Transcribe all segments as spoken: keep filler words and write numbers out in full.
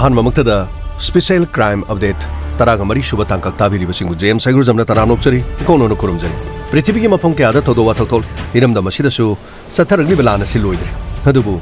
ꯑꯍꯥꯟꯕꯃꯛꯇꯗ Special Crime Update ꯇꯔꯥꯒ ꯃꯔꯤ ꯁꯨꯕ ꯇꯥꯡꯀꯛ ꯇꯥꯕꯤꯔꯤꯕꯁꯤꯡꯕꯨ ꯖꯦ ꯑꯦꯝ ꯁꯥꯏꯒꯨꯖꯝꯅ ꯇꯔꯥꯝꯅ ꯑꯣꯛꯆꯔꯤ, ꯏꯀꯣꯛꯅꯅ ꯈꯨꯔꯨꯝꯖꯔꯤ꯫ ꯄ꯭ꯔꯤꯊꯤꯕꯤꯒꯤ ꯃꯐꯝ ꯀꯌꯥꯗ ꯊꯧꯗꯣꯛ ꯋꯥꯊꯣꯛ ꯊꯣꯛꯂꯤ꯫ ꯏꯔꯝꯗꯝ ꯑꯁꯤꯗꯁꯨ ꯆꯠꯊꯔꯛꯂꯤꯕ ꯂꯥꯟ ꯑꯁꯤ ꯂꯣꯏꯗ꯭ꯔꯤ꯫ ꯑꯗꯨꯕꯨ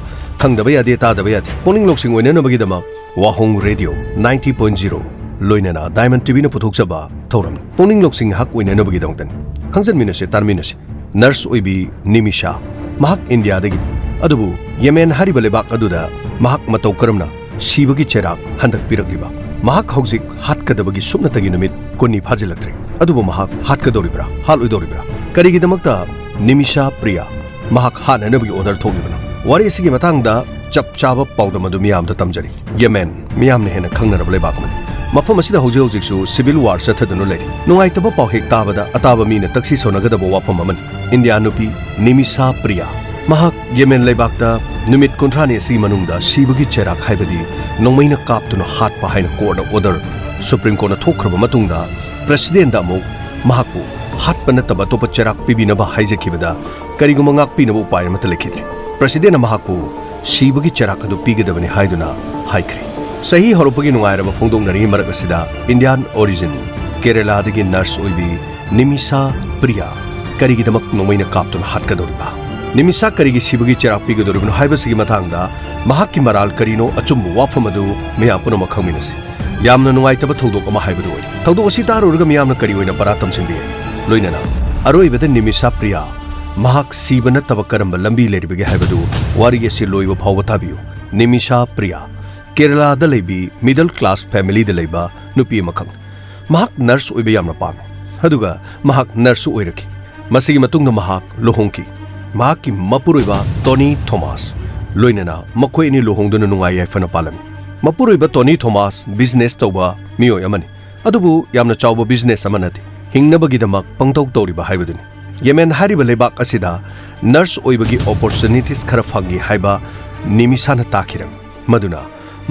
ꯈꯪꯗꯕ ꯌꯥꯗꯦ, ꯇꯥꯗꯕ ꯌꯥꯗꯦ꯫ ꯄꯨꯛꯅꯤꯡ ꯂꯧꯁꯤꯡ ꯑꯣꯏꯅꯅꯕꯒꯤꯗꯃꯛ ꯋꯥꯍꯣꯡ ꯔꯦꯗꯤꯑꯣ ninety point zero ꯂꯣꯏꯅꯅ Diamond ꯇꯤ ꯚꯤꯅ ꯄꯨꯊꯣꯛꯆꯕ ꯊꯧꯔꯝꯅꯤ꯫ ꯄꯨꯛꯅꯤꯡ ꯂꯧꯁꯤꯡ ꯉꯥꯏꯍꯥꯛ ꯑꯣꯏꯅꯅꯕꯒꯤꯗꯃꯛꯇꯅꯤ꯫ ꯈꯪꯖꯟꯃꯤꯟꯅꯁꯤ, ꯇꯥꯟꯃꯤꯟꯅꯁꯤ꯫ ꯅꯔꯁ ꯑꯣꯏꯕꯤ ꯅꯤꯃꯤꯁꯥ, ꯃꯍꯥꯛ ꯏꯟꯗꯤꯌꯥꯗꯒꯤ, ꯑꯗꯨꯕꯨ ꯌꯦꯃꯦꯟ ꯍꯥꯏꯔꯤꯕ ꯂꯩꯕꯥꯛ ꯑꯗꯨꯗ ꯃꯍꯥꯛ ꯃꯇꯧ ꯀꯔꯝꯅ ꯁꯤꯕꯒꯤ ꯆꯩꯔꯥꯛ ꯍꯟꯗꯛꯄꯤꯔꯛꯂꯤꯕ? ꯃꯍꯥꯛ ꯍꯧꯖꯤꯛ ꯍꯥꯠꯀꯗꯕꯒꯤ ꯁꯨꯞꯅꯇꯒꯤ ꯅꯨꯃꯤꯠ ꯀꯨꯟꯅꯤ ꯐꯥꯖꯤꯜꯂꯛꯇ꯭ꯔꯦ꯫ ꯑꯗꯨꯕꯨ ꯃꯍꯥꯛ ꯍꯥꯠꯀꯗꯧꯔꯤꯕ꯭ꯔꯥ, ꯍꯥꯠꯂꯣꯏꯗꯧꯔꯤꯕ꯭ꯔꯥ? ꯀꯔꯤꯒꯤꯗꯃꯛꯇ ꯅꯤꯃꯤꯁꯥ ꯄ꯭ꯔꯤꯌꯥ ꯃꯍꯥꯛ ꯍꯥꯠꯅꯅꯕꯒꯤ ꯑꯣꯔꯗꯔ ꯊꯣꯛꯂꯤꯕꯅꯣ? ꯋꯥꯔꯤ ꯑꯁꯤꯒꯤ ꯃꯇꯥꯡꯗ ꯆꯞ ꯆꯥꯕ ꯄꯥꯎꯗꯝ ꯑꯗꯨ ꯃꯤꯌꯥꯝꯗ ꯇꯝꯖꯔꯤ꯫ ꯌꯦꯃꯦꯟ, ꯃꯤꯌꯥꯝꯅ ꯍꯦꯟꯅ ꯈꯪꯅꯔꯕ ꯂꯩꯕꯥꯛ ꯑꯃꯅꯤ꯫ ꯃꯐꯝ ꯑꯁꯤꯗ ꯍꯧꯖꯤꯛ ꯍꯧꯖꯤꯛꯁꯨ civil war ꯆꯠꯊꯗꯨꯅ ꯂꯩꯔꯤ꯫ ꯅꯨꯡꯉꯥꯏꯇꯕ ꯄꯥꯎ ꯍꯦꯛ ꯇꯥꯕꯗ ꯑꯇꯥꯕ ꯃꯤꯅ ꯇꯛꯁꯤ ꯁꯣꯟꯅꯒꯗꯕ ꯋꯥꯐꯝ ꯑꯃꯅꯤ꯫ ꯏꯟꯗꯤꯌꯥ ꯅꯨꯄꯤ ꯅꯤꯃꯤꯁꯥ ꯄ꯭ꯔꯤꯌꯥ, ꯃꯍꯥꯛ ꯌꯦꯃꯦꯟ ꯂꯩꯕꯥꯛꯇ ꯅꯨꯃꯤꯠ ꯀꯨꯟꯊ꯭ꯔꯥꯅꯤ ꯑꯁꯤꯒꯤ ꯃꯅꯨꯡꯗ ꯁꯤꯕꯒꯤ ꯆꯩꯔꯥꯛ, ꯍꯥꯏꯕꯗꯤ ꯅꯣꯡꯃꯩꯅ ꯀꯥꯞꯇꯨꯅ ꯍꯥꯠꯄ ꯍꯥꯏꯅ ꯀꯣꯔꯠꯅ ꯑꯣꯔꯗꯔ ꯁꯨꯄ꯭ꯔꯤꯝ ꯀꯣꯔꯠꯅ ꯊꯣꯛꯈ꯭ꯔꯕ ꯃꯇꯨꯡꯗ, ꯄ꯭ꯔꯦꯁꯤꯗꯦꯟꯗ ꯑꯃꯨꯛ ꯃꯍꯥꯛꯄꯨ ꯍꯥꯠꯄ ꯅꯠꯇꯕ ꯑꯇꯣꯞꯄ ꯆꯩꯔꯥꯛ ꯄꯤꯕꯤꯅꯕ ꯍꯥꯏꯖꯈꯤꯕꯗ, ꯀꯔꯤꯒꯨꯝꯕ ꯉꯥꯛꯄꯤꯅꯕ ꯎꯄꯥꯏ ꯑꯃꯠꯇ ꯂꯩꯈꯤꯗ꯭ꯔꯦ꯫ ꯄ꯭ꯔꯦꯁꯤꯗꯦꯟꯅ ꯃꯍꯥꯛꯄꯨ ꯁꯤꯕꯒꯤ ꯆꯩꯔꯥꯛ ꯑꯗꯨ ꯄꯤꯒꯗꯕꯅꯤ ꯍꯥꯏꯗꯨꯅ ꯍꯥꯏꯈ꯭ꯔꯦ꯫ ꯆꯍꯤ ꯍꯧꯔꯛꯄꯒꯤ ꯅꯨꯡꯉꯥꯏꯔꯕ ꯐꯣꯡꯗꯣꯛꯅꯔꯤꯉꯩ ꯃꯔꯛ ꯑꯁꯤꯗ, Indian origin ꯀꯦꯔꯦꯂꯥꯗꯒꯤ ꯅꯔꯁ ꯑꯣꯏꯕꯤ ꯅꯤꯃꯤꯁꯥ ꯄ꯭ꯔꯤꯌꯥ ꯀꯔꯤꯒꯤꯗꯃꯛ ꯅꯣꯡꯃꯩꯅ ꯀꯥꯞꯇꯨꯅ ꯍꯥꯠꯀꯗꯧꯔꯤꯕ? ꯅꯤꯃꯤꯁꯥ ꯀꯔꯤꯒꯤ ꯁꯤꯕꯒꯤ ꯆꯩꯔꯥꯛ ꯄꯤꯒꯗꯧꯔꯤꯕꯅꯣ ꯍꯥꯏꯕꯁꯤꯒꯤ ꯃꯇꯥꯡꯗ ꯃꯍꯥꯛꯀꯤ ꯃꯔꯥꯜ ꯀꯔꯤꯅꯣ, ꯑꯆꯨꯝꯕ ꯋꯥꯐꯝ ꯑꯗꯨ ꯃꯤꯌꯥꯝ ꯄꯨꯝꯅꯃꯛ ꯈꯪꯃꯤꯟꯅꯁꯤ꯫ ꯌꯥꯝꯅ ꯅꯨꯡꯉꯥꯏꯇꯕ ꯊꯧꯗꯣꯛ ꯑꯃ ꯍꯥꯏꯕꯗꯨ ꯑꯣꯏꯔꯤ꯫ ꯊꯧꯗꯣꯛ ꯑꯁꯤ ꯇꯥꯔꯨꯔꯒ ꯃꯤꯌꯥꯝꯅ ꯀꯔꯤ ꯑꯣꯏꯅ ꯄꯔꯥ ꯇꯝꯁꯤꯟꯕ ꯌꯥꯏ? ꯂꯣꯏꯅꯅ ꯑꯔꯣꯏꯕꯗ ꯅꯤꯃꯤꯁꯥ ꯄ꯭ꯔꯤꯌꯥ ꯃꯍꯥꯛ ꯁꯤꯕ ꯅꯠꯇꯕ ꯀꯔꯝꯕ ꯂꯝꯕꯤ ꯂꯩꯔꯤꯕꯒꯦ ꯍꯥꯏꯕꯗꯨ ꯋꯥꯔꯤ ꯑꯁꯤ ꯂꯣꯏꯕ ꯐꯥꯎꯕ ꯇꯥꯕꯤꯌꯨ꯫ ꯅꯤꯃꯤꯁꯥ ꯄ꯭ꯔꯤꯌꯥ ꯀꯦꯔꯂꯥꯗ ꯂꯩꯕꯤ middle class familyꯗ ꯂꯩꯕ ꯅꯨꯄꯤ ꯑꯃꯈꯛꯅꯤ꯫ ꯃꯍꯥꯛ ꯅꯔꯁ ꯑꯣꯏꯕ ꯌꯥꯝꯅ ꯄꯥꯝꯃꯤ, ꯑꯗꯨꯒ ꯃꯍꯥꯛ ꯅꯔꯁꯁꯨ ꯑꯣꯏꯔꯛꯈꯤ꯫ ꯃꯁꯤꯒꯤ ꯃꯇꯨꯡꯗ ꯃꯍꯥꯛ ꯂꯨꯍꯣꯡꯈꯤ꯫ ꯃꯍꯥꯛꯀꯤ ꯃꯄꯨꯔꯣꯏꯕ ꯇꯣꯅꯤ ꯊꯣꯃꯥꯁ ꯂꯣꯏꯅꯅ ꯃꯈꯣꯏ ꯑꯅꯤ ꯂꯨꯍꯣꯡꯗꯨꯅ ꯅꯨꯡꯉꯥꯏ ꯌꯥꯏꯐꯅ ꯄꯥꯜꯂꯝꯃꯤ꯫ ꯃꯄꯨꯔꯣꯏꯕ ꯇꯣꯅꯤ ꯊꯣꯃꯥꯁ business ꯇꯧꯕ ꯃꯤꯑꯣꯏ ꯑꯃꯅꯤ, ꯑꯗꯨꯕꯨ ꯌꯥꯝꯅ ꯆꯥꯎꯕ business ꯑꯃ ꯅꯠꯇꯦ꯫ ꯍꯤꯡꯅꯕꯒꯤꯗꯃꯛ ꯄꯪꯇꯧ ꯇꯧꯔꯤꯕ ꯍꯥꯏꯕꯗꯨꯅꯤ꯫ ꯌꯦꯃꯦꯟ ꯍꯥꯏꯔꯤꯕ ꯂꯩꯕꯥꯛ ꯑꯁꯤꯗ ꯅꯔꯁ ꯑꯣꯏꯕꯒꯤ opportunities ꯈꯔ ꯐꯪꯏ ꯍꯥꯏꯕ ꯅꯤꯃꯤꯁꯥꯅ ꯇꯥꯈꯤꯔꯝꯃꯤ꯫ ꯃꯗꯨꯅ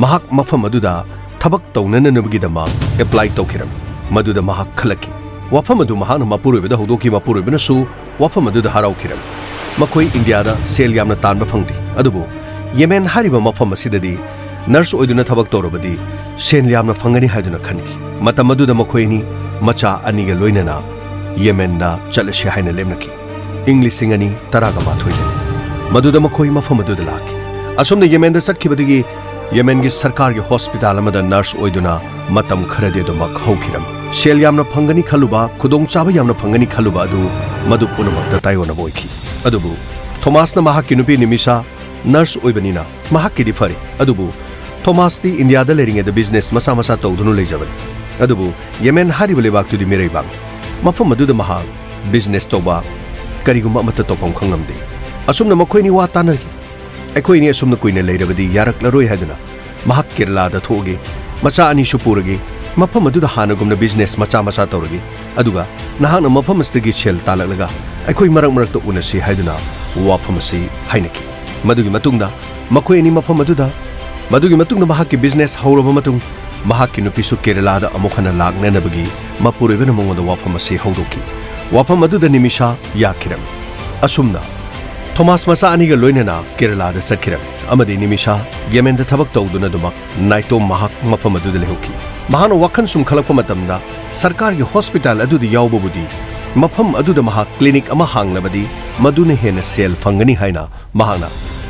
ꯃꯍꯥꯛ ꯃꯐꯝ ꯑꯗꯨꯗ ꯊꯕꯛ ꯇꯧꯅꯅꯕꯒꯤꯗꯃꯛ apply ꯇꯧꯈꯤꯔꯝꯃꯤ꯫ ꯃꯗꯨꯗ ꯃꯍꯥꯛ ꯈꯜꯂꯛꯈꯤ꯫ ꯋꯥꯐꯝ ꯑꯗꯨ ꯃꯍꯥꯛꯅ ꯃꯄꯨꯔꯣꯏꯕꯗ ꯍꯧꯗꯣꯛꯈꯤ꯫ ꯃꯄꯨꯔꯣꯏꯕꯅꯁꯨ ꯋꯥꯐꯝ ꯑꯗꯨꯗ ꯍꯔꯥꯎꯈꯤꯔꯝꯃꯤ꯫ ꯃꯈꯣꯏ ꯏꯟꯗꯤꯌꯥꯗ ꯁꯦꯜ ꯌꯥꯝꯅ ꯇꯥꯟꯕ ꯐꯪꯗꯦ, ꯑꯗꯨꯕꯨ ꯌꯦꯃꯦꯟ ꯍꯥꯏꯔꯤꯕ ꯃꯐꯝ ꯑꯁꯤꯗꯗꯤ ꯅꯔꯁ ꯑꯣꯏꯗꯨꯅ ꯊꯕꯛ ꯇꯧꯔꯕꯗꯤ ꯁꯦꯟ ꯌꯥꯝꯅ ꯐꯪꯒꯅꯤ ꯍꯥꯏꯗꯨꯅ ꯈꯟꯈꯤ꯫ ꯃꯇꯝ ꯑꯗꯨꯗ ꯃꯈꯣꯏ ꯑꯅꯤ ꯃꯆꯥ ꯑꯅꯤꯒ ꯂꯣꯏꯅꯅ ꯌꯦꯃꯦꯟꯗ ꯆꯠꯂꯁꯤ ꯍꯥꯏꯅ ꯂꯦꯞꯅꯈꯤ꯫ ꯏꯪ ꯂꯤꯁꯤꯡ ꯑꯅꯤ ꯇꯔꯥꯒ ꯃꯥꯊꯣꯏꯗꯅꯤ꯫ ꯃꯗꯨꯗ ꯃꯈꯣꯏ ꯃꯐꯝ ꯑꯗꯨꯗ ꯂꯥꯛꯈꯤ꯫ ꯑꯁꯨꯝꯅ ꯌꯦꯃꯦꯟꯗ ꯆꯠꯈꯤꯕꯗꯒꯤ ꯌꯦꯃꯦꯟꯒꯤ ꯁꯔꯀꯥꯔꯒꯤ ꯍꯣꯁꯄꯤꯇꯥꯜ ꯑꯃꯗ ꯅꯔꯁ ꯑꯣꯏꯗꯨꯅ ꯃꯇꯝ ꯈꯔꯗꯤ ꯑꯗꯨꯃꯛ ꯍꯧꯈꯤꯔꯝꯃꯤ꯫ ꯁꯦꯜ ꯌꯥꯝꯅ ꯐꯪꯒꯅꯤ ꯈꯜꯂꯨꯕ, ꯈꯨꯗꯣꯡꯆꯥꯕ ꯌꯥꯝꯅ ꯐꯪꯒꯅꯤ ꯈꯜꯂꯨꯕ ꯑꯗꯨ ꯃꯗꯨ ꯄꯨꯝꯅꯃꯛꯇ ꯇꯥꯏꯑꯣꯟꯅꯕ ꯑꯣꯏꯈꯤ꯫ ꯑꯗꯨꯕꯨ ꯊꯣꯃꯥꯁꯅ ꯃꯍꯥꯛꯀꯤ ꯅꯨꯄꯤ ꯅꯤꯃꯤꯁꯥ ꯅꯔꯁ ꯑꯣꯏꯕꯅꯤꯅ ꯃꯍꯥꯛꯀꯤꯗꯤ ꯐꯔꯤ, ꯑꯗꯨꯕꯨ ꯊꯣꯃꯥꯁꯇꯤ ꯏꯟꯗꯤꯌꯥꯗ ꯂꯩꯔꯤꯉꯩꯗ ꯕꯤꯖꯤꯅꯦꯁ ꯃꯆꯥ ꯃꯆꯥ ꯇꯧꯗꯨꯅ ꯂꯩꯖꯕꯅꯤ꯫ ꯑꯗꯨꯕꯨ ꯌꯦꯃꯦꯟ ꯍꯥꯏꯔꯤꯕ ꯂꯩꯕꯥꯛꯇꯨꯗꯤ ꯃꯤꯔꯩꯕꯥꯛꯅꯤ꯫ ꯃꯐꯝ ꯑꯗꯨꯗ ꯃꯍꯥꯛ ꯕꯤꯖꯤꯅꯦꯁ ꯇꯧꯕ ꯀꯔꯤꯒꯨꯝꯕ ꯑꯃꯠꯇ ꯇꯧꯐꯝ ꯈꯪꯂꯝꯗꯦ꯫ ꯑꯁꯨꯝꯅ ꯃꯈꯣꯏꯅꯤ ꯋꯥ ꯇꯥꯅꯈꯤ꯫ "ꯑꯩꯈꯣꯏꯅꯤ ꯑꯁꯨꯝꯅ ꯀꯨꯏꯅ ꯂꯩꯔꯕꯗꯤ ꯌꯥꯔꯛꯂꯔꯣꯏ ꯍꯥꯏꯗꯨꯅ ꯃꯍꯥꯛ ꯀꯦꯔꯂꯥꯗ ꯊꯣꯛꯑꯒꯦ, ꯃꯆꯥ ꯑꯅꯤꯁꯨ ꯄꯨꯔꯒꯦ, ꯃꯐꯝ ꯑꯗꯨꯗ ꯍꯥꯟꯅꯒꯨꯝꯅ ꯕꯤꯖꯤꯅꯦꯁ ꯃꯆꯥ ꯃꯆꯥ ꯇꯧꯔꯒꯦ, ꯑꯗꯨꯒ ꯅꯍꯥꯛꯅ ꯃꯐꯝ ꯑꯁꯤꯗꯒꯤ ꯁꯦꯜ ꯇꯥꯜꯂꯛꯂꯒ ꯑꯩꯈꯣꯏ ꯃꯔꯛ ꯃꯔꯛꯇ ꯎꯅꯁꯤ" ꯍꯥꯏꯗꯨꯅ ꯋꯥꯐꯝ ꯑꯁꯤ ꯍꯥꯏꯅꯈꯤ꯫ ꯃꯗꯨꯒꯤ ꯃꯇꯨꯡꯗ ꯃꯈꯣꯏ ꯑꯅꯤ ꯃꯐꯝ ꯑꯗꯨꯗ, ꯃꯗꯨꯒꯤ ꯃꯇꯨꯡꯗ ꯃꯍꯥꯛꯀꯤ ꯕꯤꯖꯤꯅꯦꯁ ꯍꯧꯔꯕ ꯃꯇꯨꯡ, ꯃꯍꯥꯛꯀꯤ ꯅꯨꯄꯤꯁꯨ ꯀꯦꯔꯂꯥꯗ ꯑꯃꯨꯛ ꯍꯟꯅ ꯂꯥꯛꯅꯅꯕꯒꯤ ꯃꯄꯨꯔꯣꯏꯕꯅ ꯃꯉꯣꯟꯗ ꯋꯥꯐꯝ ꯑꯁꯤ ꯍꯧꯗꯣꯛꯈꯤ꯫ ꯋꯥꯐꯝ ꯑꯗꯨꯗ ꯅꯤꯃꯤꯁꯥ ꯌꯥꯈꯤꯔꯝꯃꯤ꯫ ꯑꯁꯨꯝꯅ ꯊꯣꯃꯥꯁ ꯃꯆꯥ ꯑꯅꯤꯒ ꯂꯣꯏꯅꯅ ꯀꯦꯔꯂꯥꯗ ꯆꯠꯈꯤꯔꯝꯃꯤ, ꯑꯃꯗꯤ ꯅꯤꯃꯤꯁꯥ ꯌꯦꯃꯦꯟꯗ ꯊꯕꯛ ꯇꯧꯗꯨꯅ ꯑꯗꯨꯃꯛ ꯅꯥꯏꯇꯣꯝ ꯃꯍꯥꯛ ꯃꯐꯝ ꯑꯗꯨꯗ ꯂꯩꯍꯧꯈꯤ꯫ ꯃꯍꯥꯛꯅ ꯋꯥꯈꯜ ꯁꯨꯝ ꯈꯜꯂꯛꯄ ꯃꯇꯝꯗ, ꯁꯔꯀꯥꯔꯒꯤ ꯍꯣꯁꯄꯤꯇꯥꯜ ꯑꯗꯨꯗ ꯌꯥꯎꯕꯕꯨꯗꯤ, ꯃꯐꯝ ꯑꯗꯨꯗ ꯃꯍꯥꯛ ꯀ꯭ꯂꯤꯅꯤꯛ ꯑꯃ ꯍꯥꯡꯂꯕꯗꯤ ꯃꯗꯨꯅ ꯍꯦꯟꯅ ꯁꯦꯜ ꯐꯪꯒꯅꯤ ꯍꯥꯏꯅ ꯃꯍꯥꯛꯅ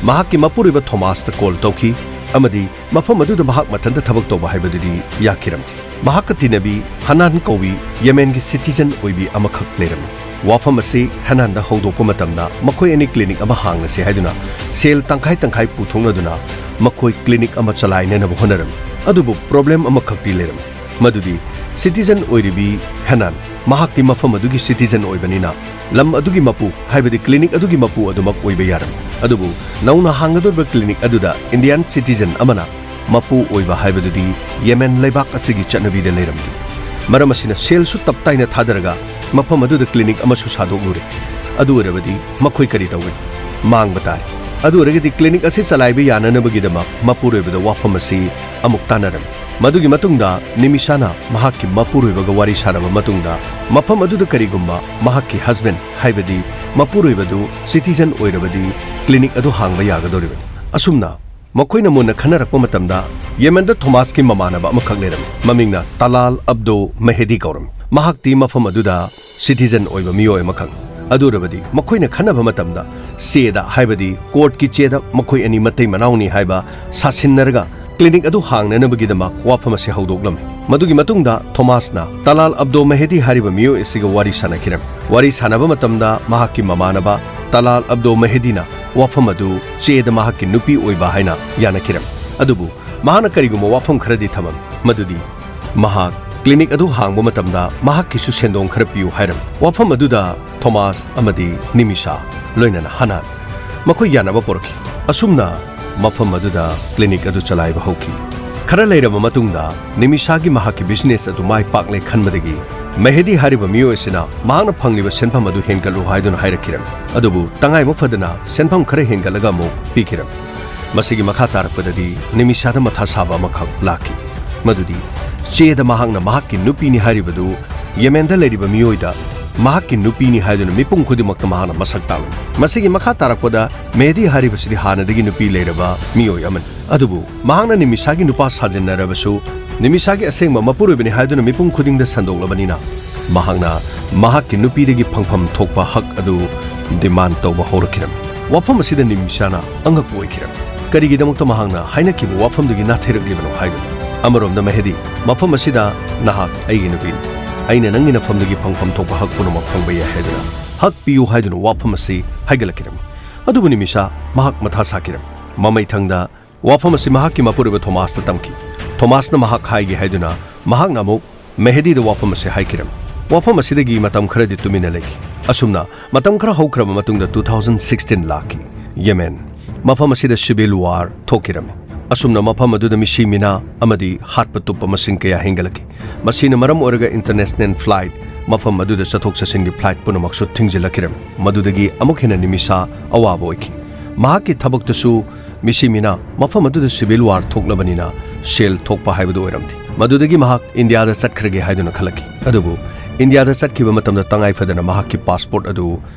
ꯃꯍꯥꯛꯀꯤ ꯃꯄꯨꯔꯣꯏꯕ ꯊꯣꯃꯥꯁꯇ ꯀꯣꯜ ꯇꯧꯈꯤ, ꯑꯃꯗꯤ ꯃꯐꯝ ꯑꯗꯨꯗ ꯃꯍꯥꯛ ꯃꯊꯟꯇ ꯊꯕꯛ ꯇꯧꯕ ꯍꯥꯏꯕꯗꯨꯗꯤ ꯌꯥꯈꯤꯔꯝꯗꯦ꯫ ꯃꯍꯥꯛꯀ ꯇꯤꯟꯅꯕꯤ ꯍꯅꯥꯟ ꯀꯧꯕꯤ ꯌꯦꯃꯦꯟꯒꯤ ꯁꯤꯇꯤꯖꯟ ꯑꯣꯏꯕꯤ ꯑꯃꯈꯛ ꯂꯩꯔꯝꯃꯤ꯫ ꯋꯥꯐꯝ ꯑꯁꯤ ꯍꯅꯥꯟꯗ ꯍꯧꯗꯣꯛꯄ ꯃꯇꯝꯗ, ꯃꯈꯣꯏ ꯑꯅꯤ ꯀ꯭ꯂꯤꯅꯤꯛ ꯑꯃ ꯍꯥꯡꯂꯁꯤ ꯍꯥꯏꯗꯨꯅ ꯁꯦꯜ ꯇꯪꯈꯥꯏ ꯇꯪꯈꯥꯏ ꯄꯨꯊꯣꯛꯅꯗꯨꯅ ꯃꯈꯣꯏ ꯀ꯭ꯂꯤꯅꯤꯛ ꯑꯃ ꯆꯂꯥꯏꯅꯅꯕ ꯍꯣꯠꯅꯔꯝꯃꯤ꯫ ꯑꯗꯨꯕꯨ ꯄ꯭ꯔꯣꯕ꯭ꯂꯦꯝ ꯑꯃꯈꯛꯇꯤ ꯂꯩꯔꯝꯃꯤ, ꯃꯗꯨꯗꯤ ꯁꯤꯇꯤꯖꯟ ꯑꯣꯏꯔꯤꯕꯤ ꯍꯅꯥꯟ, ꯃꯍꯥꯛꯇꯤ ꯃꯐꯝ ꯑꯗꯨꯒꯤ ꯁꯤꯇꯤꯖꯟ ꯑꯣꯏꯕꯅꯤꯅ ꯂꯝ ꯑꯗꯨꯒꯤ ꯃꯄꯨ, ꯍꯥꯏꯕꯗꯤ ꯀ꯭ꯂꯤꯅꯤꯛ ꯑꯗꯨꯒꯤ ꯃꯄꯨ ꯑꯗꯨꯃꯛ ꯑꯣꯏꯕ ꯌꯥꯔꯝꯃꯤ꯫ ꯑꯗꯨꯕꯨ ꯅꯧꯅ ꯍꯥꯡꯒꯗꯧꯔꯤꯕ ꯀ꯭ꯂꯤꯅꯤꯛ ꯑꯗꯨꯗ ꯏꯟꯗꯤꯌꯥꯟ ꯁꯤꯇꯤꯖꯟ ꯑꯃꯅ ꯃꯄꯨ ꯑꯣꯏꯕ ꯍꯥꯏꯕꯗꯨꯗꯤ ꯌꯦꯃꯦꯟ ꯂꯩꯕꯥꯛ ꯑꯁꯤꯒꯤ ꯆꯠꯅꯕꯤꯗ ꯂꯩꯔꯝꯗꯦ꯫ ꯃꯔꯝ ꯑꯁꯤꯅ ꯁꯦꯜꯁꯨ ꯇꯞ ꯇꯥꯏꯅ ꯊꯥꯗꯔꯒ ꯃꯐꯝ ꯑꯗꯨꯗ ꯀ꯭ꯂꯤꯅꯤꯛ ꯑꯃꯁꯨ ꯁꯥꯗꯣꯛꯂꯨꯔꯦ꯫ ꯑꯗꯨ ꯑꯣꯏꯔꯕꯗꯤ ꯃꯈꯣꯏ ꯀꯔꯤ ꯇꯧꯒꯅꯤ? ꯃꯥꯡꯕ ꯇꯥꯔꯦ꯫ ꯑꯗꯨ ꯑꯣꯏꯔꯒꯗꯤ ꯀ꯭ꯂꯤꯅꯤꯛ ꯑꯁꯤ ꯆꯂꯥꯏꯕ ꯌꯥꯅꯅꯕꯒꯤꯗꯃꯛ ꯃꯄꯨꯔꯣꯏꯕꯗ ꯋꯥꯐꯝ ꯑꯁꯤ ꯑꯃꯨꯛ ꯇꯥꯟꯅꯔꯝꯃꯤ꯫ ꯃꯗꯨꯒꯤ ꯃꯇꯨꯡꯗ ꯅꯤꯃꯤꯁꯥꯅ ꯃꯍꯥꯛꯀꯤ ꯃꯄꯨꯔꯣꯏꯕꯒ ꯋꯥꯔꯤ ꯁꯥꯔꯕ ꯃꯇꯨꯡꯗ, ꯃꯐꯝ ꯑꯗꯨꯗ ꯀꯔꯤꯒꯨꯝꯕ ꯃꯍꯥꯛꯀꯤ ꯍꯁꯕꯦꯟ, ꯍꯥꯏꯕꯗꯤ ꯃꯄꯨꯔꯣꯏꯕꯗꯨ ꯁꯤꯇꯤꯖꯟ ꯑꯣꯏꯔꯕꯗꯤ ꯀ꯭ꯂꯤꯅꯤꯛ ꯑꯗꯨ ꯍꯥꯡꯕ ꯌꯥꯒꯗꯧꯔꯤꯕꯅꯤ꯫ ꯑꯁꯨꯝꯅ ꯃꯈꯣꯏꯅ ꯃꯨꯟꯅ ꯈꯟꯅꯔꯛꯄ ꯃꯇꯝꯗ ꯌꯦꯃꯦꯟꯗ ꯊꯣꯃꯥꯁꯀꯤ ꯃꯃꯥꯟꯅꯕ ꯑꯃꯈꯛ ꯂꯩꯔꯝꯃꯤ꯫ ꯃꯃꯤꯡꯅ ꯇꯂꯥꯜ ꯑꯕꯗꯣ ꯃꯦꯍꯦꯗꯤ ꯀꯧꯔꯝꯃꯤ꯫ ꯃꯍꯥꯛꯇꯤ ꯃꯐꯝ ꯑꯗꯨꯗ ꯁꯤꯇꯤꯖꯟ ꯑꯣꯏꯕ ꯃꯤꯑꯣꯏ ꯑꯃꯈꯛꯅꯤ꯫ ꯑꯗꯨ ꯑꯣꯏꯔꯕꯗꯤ ꯃꯈꯣꯏꯅ ꯈꯟꯅꯕ ꯃꯇꯝꯗ ꯆꯦꯗ, ꯍꯥꯏꯕꯗꯤ ꯀꯣꯔꯠꯀꯤ ꯆꯦꯗ ꯃꯈꯣꯏ ꯑꯅꯤ ꯃꯇꯩ ꯃꯅꯥꯎꯅꯤ ꯍꯥꯏꯕ ꯁꯥꯁꯤꯟꯅꯔꯒ ꯀ꯭ꯂꯤꯅꯤꯛ ꯑꯗꯨ ꯍꯥꯡꯅꯅꯕꯒꯤꯗꯃꯛ ꯋꯥꯐꯝ ꯑꯁꯤ ꯍꯧꯗꯣꯛꯂꯝꯃꯤ꯫ ꯃꯗꯨꯒꯤ ꯃꯇꯨꯡꯗ ꯊꯣꯃꯥꯁꯅ ꯇꯂꯥꯜ ꯑꯕꯗꯣ ꯃꯦꯍꯦꯗꯤ ꯍꯥꯏꯔꯤꯕ ꯃꯤꯑꯣꯏ ꯑꯁꯤꯒ ꯋꯥꯔꯤ ꯁꯥꯅꯈꯤꯔꯝꯃꯤ꯫ ꯋꯥꯔꯤ ꯁꯥꯅꯕ ꯃꯇꯝꯗ ꯃꯍꯥꯛꯀꯤ ꯃꯃꯥꯟꯅꯕ ꯇꯂꯥꯜ ꯑꯕꯗꯣ ꯃꯦꯍꯦꯗꯤꯅ ꯋꯥꯐꯝ ꯑꯗꯨ ꯆꯦꯗ ꯃꯍꯥꯛꯀꯤ ꯅꯨꯄꯤ ꯑꯣꯏꯕ ꯍꯥꯏꯅ ꯌꯥꯅꯈꯤꯔꯝꯃꯤ꯫ ꯑꯗꯨꯕꯨ ꯃꯍꯥꯛꯅ ꯀꯔꯤꯒꯨꯝꯕ ꯋꯥꯐꯝ ꯈꯔꯗꯤ ꯊꯝꯃꯝꯃꯤ, ꯃꯗꯨꯗꯤ ꯃꯍꯥꯛ ꯀ꯭ꯂꯤꯅꯤꯛ ꯑꯗꯨ ꯍꯥꯡꯕ ꯃꯇꯝꯗ ꯃꯍꯥꯛꯀꯤꯁꯨ ꯁꯦꯟꯗꯣꯡ ꯈꯔ ꯄꯤꯌꯨ ꯍꯥꯏꯔꯝꯃꯤ꯫ ꯋꯥꯐꯝ ꯑꯗꯨꯗ ꯊꯣꯃꯥꯁ ꯑꯃꯗꯤ ꯅꯤꯃꯤꯁꯥ, ꯂꯣꯏꯅꯅ ꯍꯅꯥꯟ, ꯃꯈꯣꯏ ꯌꯥꯅꯕ ꯄꯨꯔꯛꯈꯤ꯫ ꯑꯁꯨꯝꯅ ꯃꯐꯝ ꯑꯗꯨꯗ ꯀ꯭ꯂꯤꯅꯤꯛ ꯑꯗꯨ ꯆꯂꯥꯏꯕ ꯍꯧꯈꯤ꯫ ꯈꯔ ꯂꯩꯔꯕ ꯃꯇꯨꯡꯗ ꯅꯤꯃꯤꯁꯥꯒꯤ ꯃꯍꯥꯛꯀꯤ ꯕꯤꯖꯤꯅꯦꯁ ꯑꯗꯨ ꯃꯥꯏ ꯄꯥꯛꯂꯦ ꯈꯟꯕꯗꯒꯤ ꯃꯦꯍꯦꯗꯤ ꯍꯥꯏꯔꯤꯕ ꯃꯤꯑꯣꯏ ꯑꯁꯤꯅ ꯃꯍꯥꯛꯅ ꯐꯪꯂꯤꯕ ꯁꯦꯟꯐꯝ ꯑꯗꯨ ꯍꯦꯟꯒꯠꯂꯨ ꯍꯥꯏꯗꯨꯅ ꯍꯥꯏꯔꯛꯈꯤꯔꯝꯃꯤ꯫ ꯑꯗꯨꯕꯨ ꯇꯉꯥꯏꯕ ꯐꯗꯅ ꯁꯦꯟꯐꯝ ꯈꯔ ꯍꯦꯟꯒꯠꯂꯒ ꯑꯃꯨꯛ ꯄꯤꯈꯤꯔꯝꯃꯤ꯫ ꯃꯁꯤꯒꯤ ꯃꯈꯥ ꯇꯥꯔꯛꯄꯗꯗꯤ ꯅꯤꯃꯤꯁꯥꯗ ꯃꯊꯥ ꯁꯥꯕ ꯑꯃꯈꯛ ꯂꯥꯛꯈꯤ, ꯃꯗꯨꯗꯤ ꯆꯦꯗ ꯃꯍꯥꯛꯅ ꯃꯍꯥꯛꯀꯤ ꯅꯨꯄꯤꯅꯤ ꯍꯥꯏꯔꯤꯕꯗꯨ ꯌꯦꯃꯦꯟꯗ ꯂꯩꯔꯤꯕ ꯃꯤꯑꯣꯏꯗ ꯃꯍꯥꯛꯀꯤ ꯅꯨꯄꯤꯅꯤ ꯍꯥꯏꯗꯨꯅ ꯃꯤꯄꯨꯝ ꯈꯨꯗꯤꯡꯃꯛꯇ ꯃꯍꯥꯛꯅ ꯃꯁꯛ ꯇꯥꯛꯂꯝꯃꯤ꯫ ꯃꯁꯤꯒꯤ ꯃꯈꯥ ꯇꯥꯔꯛꯄꯗ ꯃꯦꯍꯦꯗꯤ ꯍꯥꯏꯔꯤꯕꯁꯤꯗꯤ ꯍꯥꯟꯅꯗꯒꯤ ꯅꯨꯄꯤ ꯂꯩꯔꯕ ꯃꯤꯑꯣꯏ ꯑꯃꯅꯤ꯫ ꯑꯗꯨꯕꯨ ꯃꯍꯥꯛꯅ ꯅꯤꯃꯤꯁꯥꯒꯤ ꯅꯨꯄꯥ ꯁꯥꯖꯤꯟꯅꯔꯕꯁꯨ ꯅꯤꯃꯤꯁꯥꯒꯤ ꯑꯁꯦꯡꯕ ꯃꯄꯨꯔꯣꯏꯕꯅꯤ ꯍꯥꯏꯗꯨꯅ ꯃꯤꯄꯨꯝ ꯈꯨꯗꯤꯡꯗ ꯁꯟꯗꯣꯛꯂꯕꯅꯤꯅ ꯃꯍꯥꯛꯅ ꯃꯍꯥꯛꯀꯤ ꯅꯨꯄꯤꯗꯒꯤ ꯐꯪꯐꯝ ꯊꯣꯛꯄ ꯍꯛ ꯑꯗꯨ ꯗꯤꯃꯥꯟ ꯇꯧꯕ ꯍꯧꯔꯛꯈꯤꯔꯝꯃꯤ꯫ ꯋꯥꯐꯝ ꯑꯁꯤꯗ ꯅꯤꯃꯤꯁꯥꯅ ꯑꯉꯛꯄ ꯑꯣꯏꯈꯤꯔꯝꯃꯤ꯫ ꯀꯔꯤꯒꯤꯗꯃꯛꯇ ꯃꯍꯥꯛꯅ ꯍꯥꯏꯅꯈꯤꯕ ꯋꯥꯐꯝꯗꯨꯒꯤ ꯅꯥꯊꯩꯔꯛꯂꯤꯕꯅꯣ ꯍꯥꯏꯕꯅꯤ꯫ ꯑꯃꯔꯣꯝꯗ ꯃꯦꯍꯦꯗꯤ, "ꯃꯐꯝ ꯑꯁꯤꯗ ꯅꯍꯥꯛ ꯑꯩꯒꯤ ꯅꯨꯄꯤꯅꯤ, ꯑꯩꯅ ꯅꯪꯒꯤ ꯅꯐꯝꯗꯒꯤ ꯐꯪꯐꯝ ꯊꯣꯛꯄ ꯍꯛ ꯄꯨꯝꯅꯃꯛ ꯐꯪꯕ ꯌꯥꯏ ꯍꯥꯏꯗꯨꯅ ꯍꯛ ꯄꯤꯌꯨ ꯍꯥꯏꯗꯨꯅ ꯋꯥꯐꯝ ꯑꯁꯤ ꯍꯥꯏꯒꯠꯂꯛꯈꯤꯔꯝꯃꯤ"꯫ ꯑꯗꯨꯕꯨ ꯅꯤꯃꯤꯁꯥ ꯃꯍꯥꯛ ꯃꯊꯥ ꯁꯥꯈꯤꯔꯝꯃꯤ꯫ ꯃꯃꯩꯊꯪꯗ ꯋꯥꯐꯝ ꯑꯁꯤ ꯃꯍꯥꯛꯀꯤ ꯃꯄꯨꯔꯣꯏꯕ ꯊꯣꯃꯥꯁꯇ ꯇꯝꯈꯤ꯫ ꯊꯣꯃꯥꯁꯅ ꯃꯍꯥꯛ ꯍꯥꯏꯒꯦ ꯍꯥꯏꯗꯨꯅ ꯃꯍꯥꯛꯅ ꯑꯃꯨꯛ ꯃꯦꯍꯦꯗꯤꯗ ꯋꯥꯐꯝ ꯑꯁꯤ ꯍꯥꯏꯈꯤꯔꯝꯃꯤ꯫ ꯋꯥꯐꯝ ꯑꯁꯤꯗꯒꯤ ꯃꯇꯝ ꯈꯔꯗꯤ ꯇꯨꯃꯤꯟꯅ ꯂꯩꯈꯤ꯫ ꯑꯁꯨꯝꯅ ꯃꯇꯝ ꯈꯔ ꯍꯧꯈ꯭ꯔꯕ ꯃꯇꯨꯡꯗ two thousand sixteen ꯂꯥꯛꯈꯤ꯫ ꯌꯦꯃꯦꯟ, ꯃꯐꯝ ꯑꯁꯤꯗ ꯁꯤꯚꯤꯜ ꯋꯥꯔ ꯊꯣꯛꯈꯤꯔꯝꯃꯤ꯫ ꯑꯁꯨꯝꯅ ꯃꯐꯝ ꯑꯗꯨꯗ ꯃꯤꯁꯤ ꯃꯤꯅꯥ ꯑꯃꯗꯤ ꯍꯥꯠꯄ ꯇꯨꯞꯄ ꯃꯁꯤꯡ ꯀꯌꯥ ꯍꯦꯟꯒꯠꯂꯛꯈꯤ꯫ ꯃꯁꯤꯅ ꯃꯔꯝ ꯑꯣꯏꯔꯒ ꯏꯟꯇꯔꯅꯦꯁꯅꯦꯜ ꯐ꯭ꯂꯥꯏꯠ, ꯃꯐꯝ ꯑꯗꯨꯗ ꯆꯠꯊꯣꯛ ꯆꯠꯁꯤꯟꯒꯤ ꯐ꯭ꯂꯥꯏꯠ ꯄꯨꯝꯅꯃꯛꯁꯨ ꯊꯤꯡꯖꯤꯜꯂꯛꯈꯤꯔꯝꯃꯤ꯫ ꯃꯗꯨꯗꯒꯤ ꯑꯃꯨꯛ ꯍꯦꯟꯅ ꯅꯤꯃꯤꯁꯥ ꯑꯋꯥꯕ ꯑꯣꯏꯈꯤ꯫ ꯃꯍꯥꯛꯀꯤ ꯊꯕꯛꯇꯁꯨ ꯃꯤꯁꯤ ꯃꯤꯅꯥ ꯃꯐꯝ ꯑꯗꯨꯗ ꯁꯤꯚꯤꯜ ꯋꯥꯔ ꯊꯣꯛꯂꯕꯅꯤꯅ ꯁꯦꯜ ꯊꯣꯛꯄ ꯍꯥꯏꯕꯗꯨ ꯑꯣꯏꯔꯝꯗꯦ꯫ ꯃꯗꯨꯗꯒꯤ ꯃꯍꯥꯛ ꯏꯟꯗꯤꯌꯥꯗ ꯆꯠꯈ꯭ꯔꯒꯦ ꯍꯥꯏꯗꯨꯅ ꯈꯜꯂꯛꯈꯤ꯫ ꯑꯗꯨꯕꯨ ꯏꯟꯗꯤꯌꯥꯗ ꯆꯠꯈꯤꯕ ꯃꯇꯝꯗ ꯇꯉꯥꯏ ꯐꯗꯅ ꯃꯍꯥꯛꯀꯤ ꯄꯥꯁꯄꯣꯔꯠ ꯑꯗꯨ